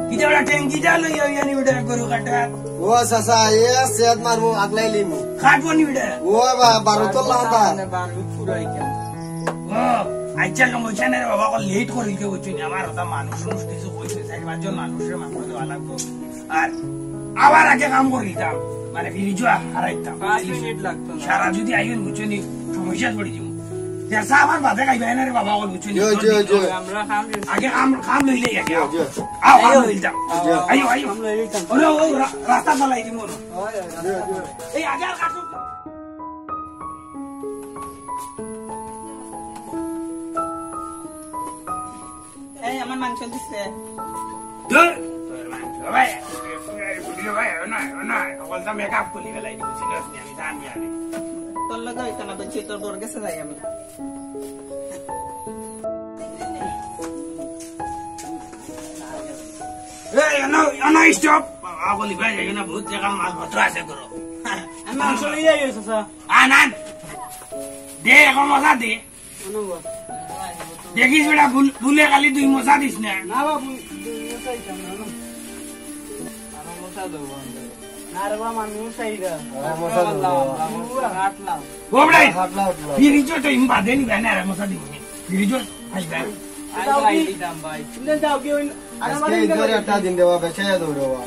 কিতা বেটা, ট্যাঙ্কিটা লইয়া, ওই আনি বেটা, গরু কাটা। ও চাচা, এ সেত মারমু, আগলাই লিমু। কাটবো নি বেটা? ও বা, বারো তো লাগাম। বারো পুরাই কেন? ও, আচ্ছা, সমস্যা নাই রে বাবা, অখন লেট করিল কে বুঝছো নি? আমার ওটা মানুষ, মানুষ কিছু কইছে, চাইর পাঁচজন মানুষরে মাংস দেওয়া লাগবো। আর আবার আগে কাম করিতাম, মানে ফ্রিজও হারাইতাম। পাঁচ মিনিট লাগতো না। সারা যদি আইন বুঝছো নি, সমস্যা পড়ি যাবো। তেসা আমার বাদে খাইবা না রে বাবা, অখন বুঝছো নি? জি, জি, জি। আমরা কাম আগে কাম, কাম লইলে আগে। জি, জি। আও, কাম লইতাম। জি। আইও, আইও। কাম লইতাম। ওরে, ও রা-, রাস্তা চালাই দিমু। জি, জি। এই আগে আর কাটুক। আমার মাংস দিছে। দূর। তোর মাংস ভাই, ভাই, ও নয়, ও নয়, সকল তো মেকআপ খুলি বেলাই দিছি, চিনস নি, আমি জানি আরে। তোর লগে হইতো না, বলছি তোর বউর গেছে যাই আমি। এই, অনো, অনো, stop। বাবা, বলি ভাই, এখানে বহুত জায়গা মালপত্র আছে, করো। আমি মাংস লইয়া আইছি, চাচা। আন, আন। দে, এখন মশা দে। দেখিস বেটা, ভুল-, ভুলে খালি দুই মশা দিস না। না বাবু, দুই মশা দিতাম না, না। আমার মশা দেবো আমি। না রে বাবা, আমি মশা দিতাম। আমার মশা দেবো। আট লাখ। ও বেটা, আট লাখ, আট লাখ। ফিরিজও তো ইম বাদে নিবে না, আর মশা দিব নি। ফিরিজও আসবে। আই ভাই দিতাম ভাই। তুই যাও কি ওই আজকে ইজ্জত একটা দিন দেওয়া, বেঁচে যাও দৌড়াওয়া।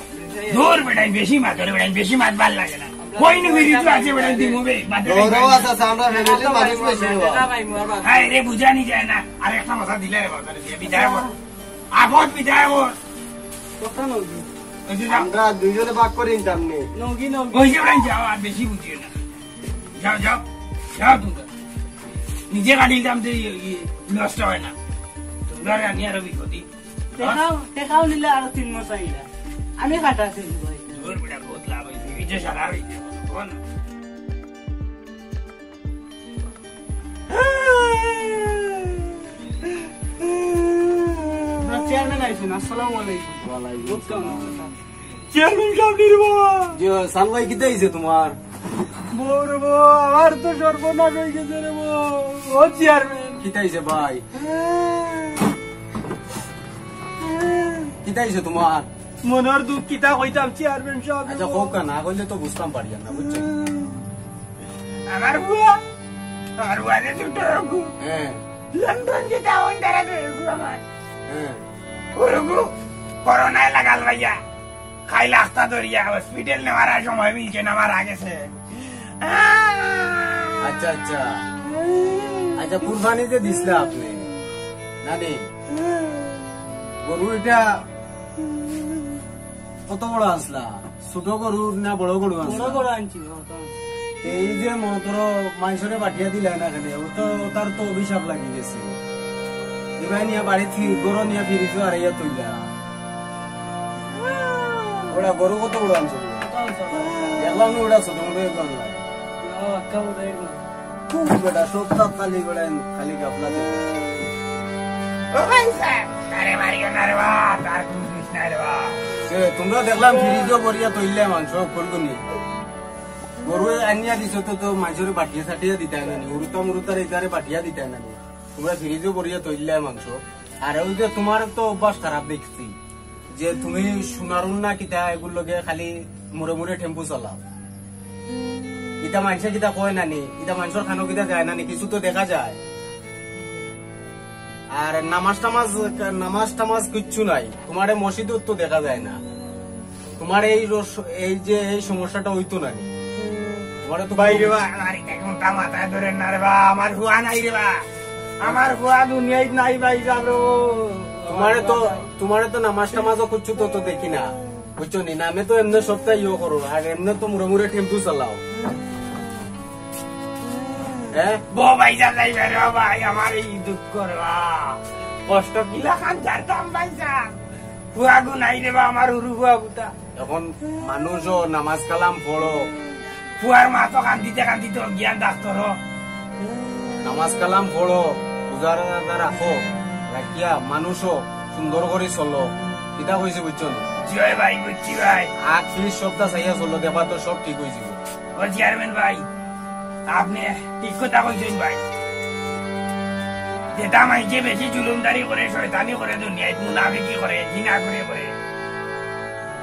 দূর বেটা, বেশি মাত, ওরে বেটা, বেশি মাত ভালা লাগে না। কই নু বিড়ি তো আছে বেটা, দিমু বে, বাদ দে। দৌড়াওয়া আছে, আমরা ফ্যামিলির মানুষ বেশি হওয়া। হায় রে, বুঝানি যায় না। আর একটা মশা দিলে রে বাবা, রে, বিদায় কর। আপদ বিদায় কর। কথা নদী। ওই যে যাও। আমরা দুইজনে ভাগ করে নিতাম নে। নগি, নগি। ওই যে বেটা, যাও, আর বেশি বুঝিও না। যাও, যাও, যাও তোমরা। নিজে কাটিলতাম যে ই-, ই-, নষ্ট হয় না। তোমরা রানি আরো বিপদী। টেকাও, টেকাও নিলে আরো তিন মাস আইলা। আমি কাটা শেষ ভাই। জোর বেটা, বহুত লাভ হইছে। এই যে সারা হইছে, বল। আপনার চেয়ারম্যান আইছেন, আসসালামু আলাইকুম। ওয়ালাইকুম আসসালাম। চেয়ারম্যান সাহেব রে বাবা। জি, সান ভাই, কিতা হইছে তোমার? বউ রে বউ, আমার তো সর্বনাশ হয়ে গেছে রে বউ। ও চেয়ারম্যান। কিতা হইছে ভাই? কিতা হইছে তোমার? মনের দুঃখ কিতা কইতাম চেয়ারম্যান সাহেব। আচ্ছা, কউক্কা, না কইলে তো বুঝতাম পারি না, বুঝছো? আমার বুয়া, আমার বুয়া যে ছোট রঘু। হ্যাঁ। লন্ডন যেটা ওই তারা তো রঘু আমার। হ্যাঁ। ও রঘু, করোনায় লাগাল ভাইয়া। খাইল আস্তা ধরিয়া হসপিটাল নেওয়ার আর সময় মিলছে না, মারা গেছে। আচ্ছা, আচ্ছা। আচ্ছা, কুরবানি যে দিছলা আপনি, নানি? গরু এটা কত বড় আনছলা? ছোট গরু না বড় গরু আনছলা? বড় গরু আনছি, বড় গরু আনছি। এই যে মনে করো মাইনষরে বাটিয়া দিলা না কেনে, ও তো, তার তো অভিশাপ লাগি গেছে। এবার নিয়া বাড়ি ফির-, গরু নিয়া ফিরিছো আর ইয়া তুইলা। ওরা গরু কত বড় আনছো? কত আনছো? দেখলাম না ওরা ছোট মোটো একটু আনলা। না, একটা বড় একটু। খুব বেটা, সব তাত খালি বেটা, খালি গাফলা দেখো। ও ভাই সাহেব, আরে মারিও না রে বা, তার কোনো দোষ নাই রে বা। এ, তোমরা দেখলাম ফ্রিজও ভরিয়া তৈলে মাংস, ফুলগুনি। গরু আনিয়া দিছো তো, তো মাইনষরে বাটিয়া সাটিয়া দিতায় না নি, উরুতা মুরুতার ইতারে বাটিয়া দিতায় না নি। তোমরা ফ্রিজও ভরিয়া তৈলে মাংস। আর ওই যে তোমার তো অভ্যাস খারাপ দেখছি, যে তুমি সোনার উন্না কিতা এগুর লগে খালি মুড়ে মুড়ে টেম্পু চালাও। ইতা মাইনষে কিতা কয় না নি, ইতা মাইনষর কানো কিতা যায় না নি, কিছু তো দেখা যায়। আর নামাজ টামাজ, নামাজ টামাজ কিচ্ছু নাই, তোমারে মসজিদও তো দেখা যায় না। তোমার এই রস-, এই যে এই সমস্যাটা হইতো না নি। তোমারে তো ভাই রে বা, আমার এটা কোনটা মাথায় ধরে না রে বা, আমার হুয়া নাই রে বা, আমার হুয়া দুনিয়াত নাই ভাই সাহেব রে। তোমারে তো, তোমারে তো নামাজ টামাজও কিচ্ছু তো, তো দেখি না, বুঝছো নি? নামে তো এমনে সপ্তাহে ইয়ে করো, আর এমনে তো মুড়ে মুড়ে টেম্পু চালাও। হ্যাঁ? বো ভাই সাহেব, যাই ভাই রে ভাই, আমার এই দুঃখ রে বা, কষ্ট কিলা খান জানতাম ভাই সাহেব। হুয়া গু নাই রে বা, আমার হুরু হুয়া গুতা। এখন মানুষও নামাজ কালাম পড়ো। ফুয়ার মা তো কান্দিতে কান্দিতে অজ্ঞান ডাক্তারও। নামাজ কালাম পড়ো, রোজা রাখো, রাখিয়া মানুষও সুন্দর করি চলো। কিতা কইছি বুঝছো নি? জি অয় ভাই, বুঝছি ভাই। আগ পিছ সবটা চাইয়া চলো, দেখবা তো সব ঠিক হয়ে যাবে। ও চেয়ারম্যান ভাই, আপনি ঠিক কথা কইছেন ভাই। যেটা মাইনষে বেশি জুলুমদারি করে, শয়তানি করে, দুনিয়াত মুনাফিকি করে, জিনা করে করে,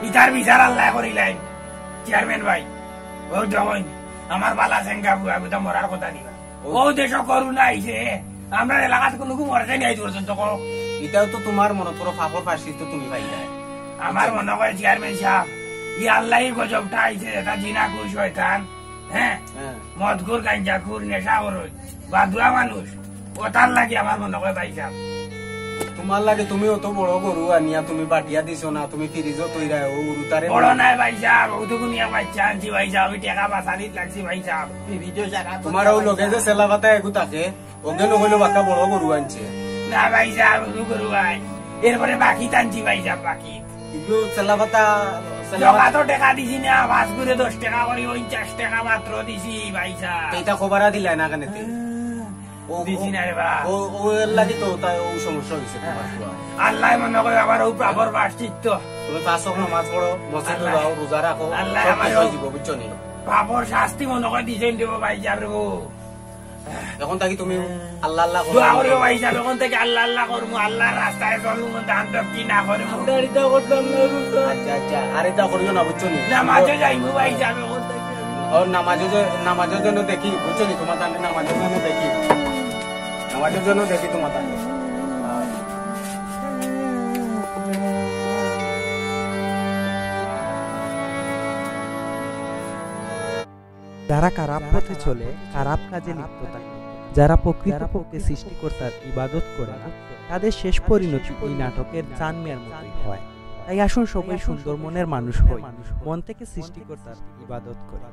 ইতার বিচার আল্লায় করিলাইন। চেয়ারম্যান ভাই, ও যখন আমার বালা সেঙ্গা বুয়া গুতা মরার কথা নিবা। ও দেশো করোনা আইছে, আমরার এলাকাত কোনো মরছে নি আইজ পর্যন্ত কও। ইতাও তো তোমার মনে করো পাপর প্রায়শ্চিত্ত তুমি পাইলায়। আমার মনে হয় চেয়ারম্যান সাহেব, ই আল্লাহই গজবটা আইছে, এটা জিনাকুর শয়তান, হ্যাঁ? হ্যাঁ। মদখুর, গাঞ্জাখুর, নেশাখুর, বাদুয়া মানুষ। ওটার লাগি আমার মনে হয় ভাই সাহেব। তোমার লাগে তুমি অত বড় গরু আনিয়া তুমি বাটিয়া দিছো না, তুমি ফ্রিজও তৈরা, ও গরু তারে বড় নাই ভাই সাহেব, ও তো দুনিয়া বাচ্চা আনছি ভাই সাহেব, আমি টাকা বাঁচানিত লাগছি ভাই সাহেব। তোমার ও লগে যে সেলা পাতা এগু থাকে, ওকে লোক হইলো বাক্কা বড় গরু আনছে। না ভাই সাহেব, ও গরু ভাই। এরপরে বাকি টানছি ভাইসাব, বাকি। ইগু চেলা পাতা, চেলা পাতা। জগা তো টেকা দিছি না, পাঁচ করে দশ টেকা করি, পঞ্চাশ টেকা মাত্র দিছি ভাইসাব। তো ইটা খবরা দিলাই না কেনে তে? ও, দিছি না রে বা। ও, ও এর লাগি তো তাই ও সমস্যা হইছে তোমার। আল্লাহ মনে করে আমার ও পাপর বাসচিত্ত। তুমি পাঁচ ওয়াক্ত নামাজ পড়ো, মসজিদো আল্লাহ। যাও, রোজা রাখো, আল্লাহ সব আমার ঠিক হয়ে ও যাবো, বুঝছো নি? পাপর শাস্তি মনে করে দিছেন দেবো ভাইসাব রে। এখন থাকি তুমি আল্লাহ আল্লাহ করো। দোয়া করিও ভাইসাব, এখন থাকি আল্লাহ আল্লাহ করমু, আল্লাহর রাস্তায় চলমু, দান দক্ষিণা করমু। আমরা ইটা করতাম না, বুঝছো? আচ্ছা, আচ্ছা, আর ইটা করিও না, বুঝছো নি? নামাজে যাইমু ভাইসাব, এখন থাকি। ও নামাজে যে-, নামাজের জন্য দেখি, বুঝছো নি? তোমার তানে নামাজের জন্য দেখি, নামাজের জন্য দেখি তোমার তানে। যারা খারাপ পথে চলে, খারাপ কাজে লিপ্ত থাকে, যারা প্রকৃতপক্ষে সৃষ্টিকর্তার ইবাদত করে না, তাদের শেষ পরিণতি এই নাটকের চান মিয়ার মতোই হয়। তাই আসুন সবাই সুন্দর মনের মানুষ হই, মন থেকে সৃষ্টিকর্তার ইবাদত করি।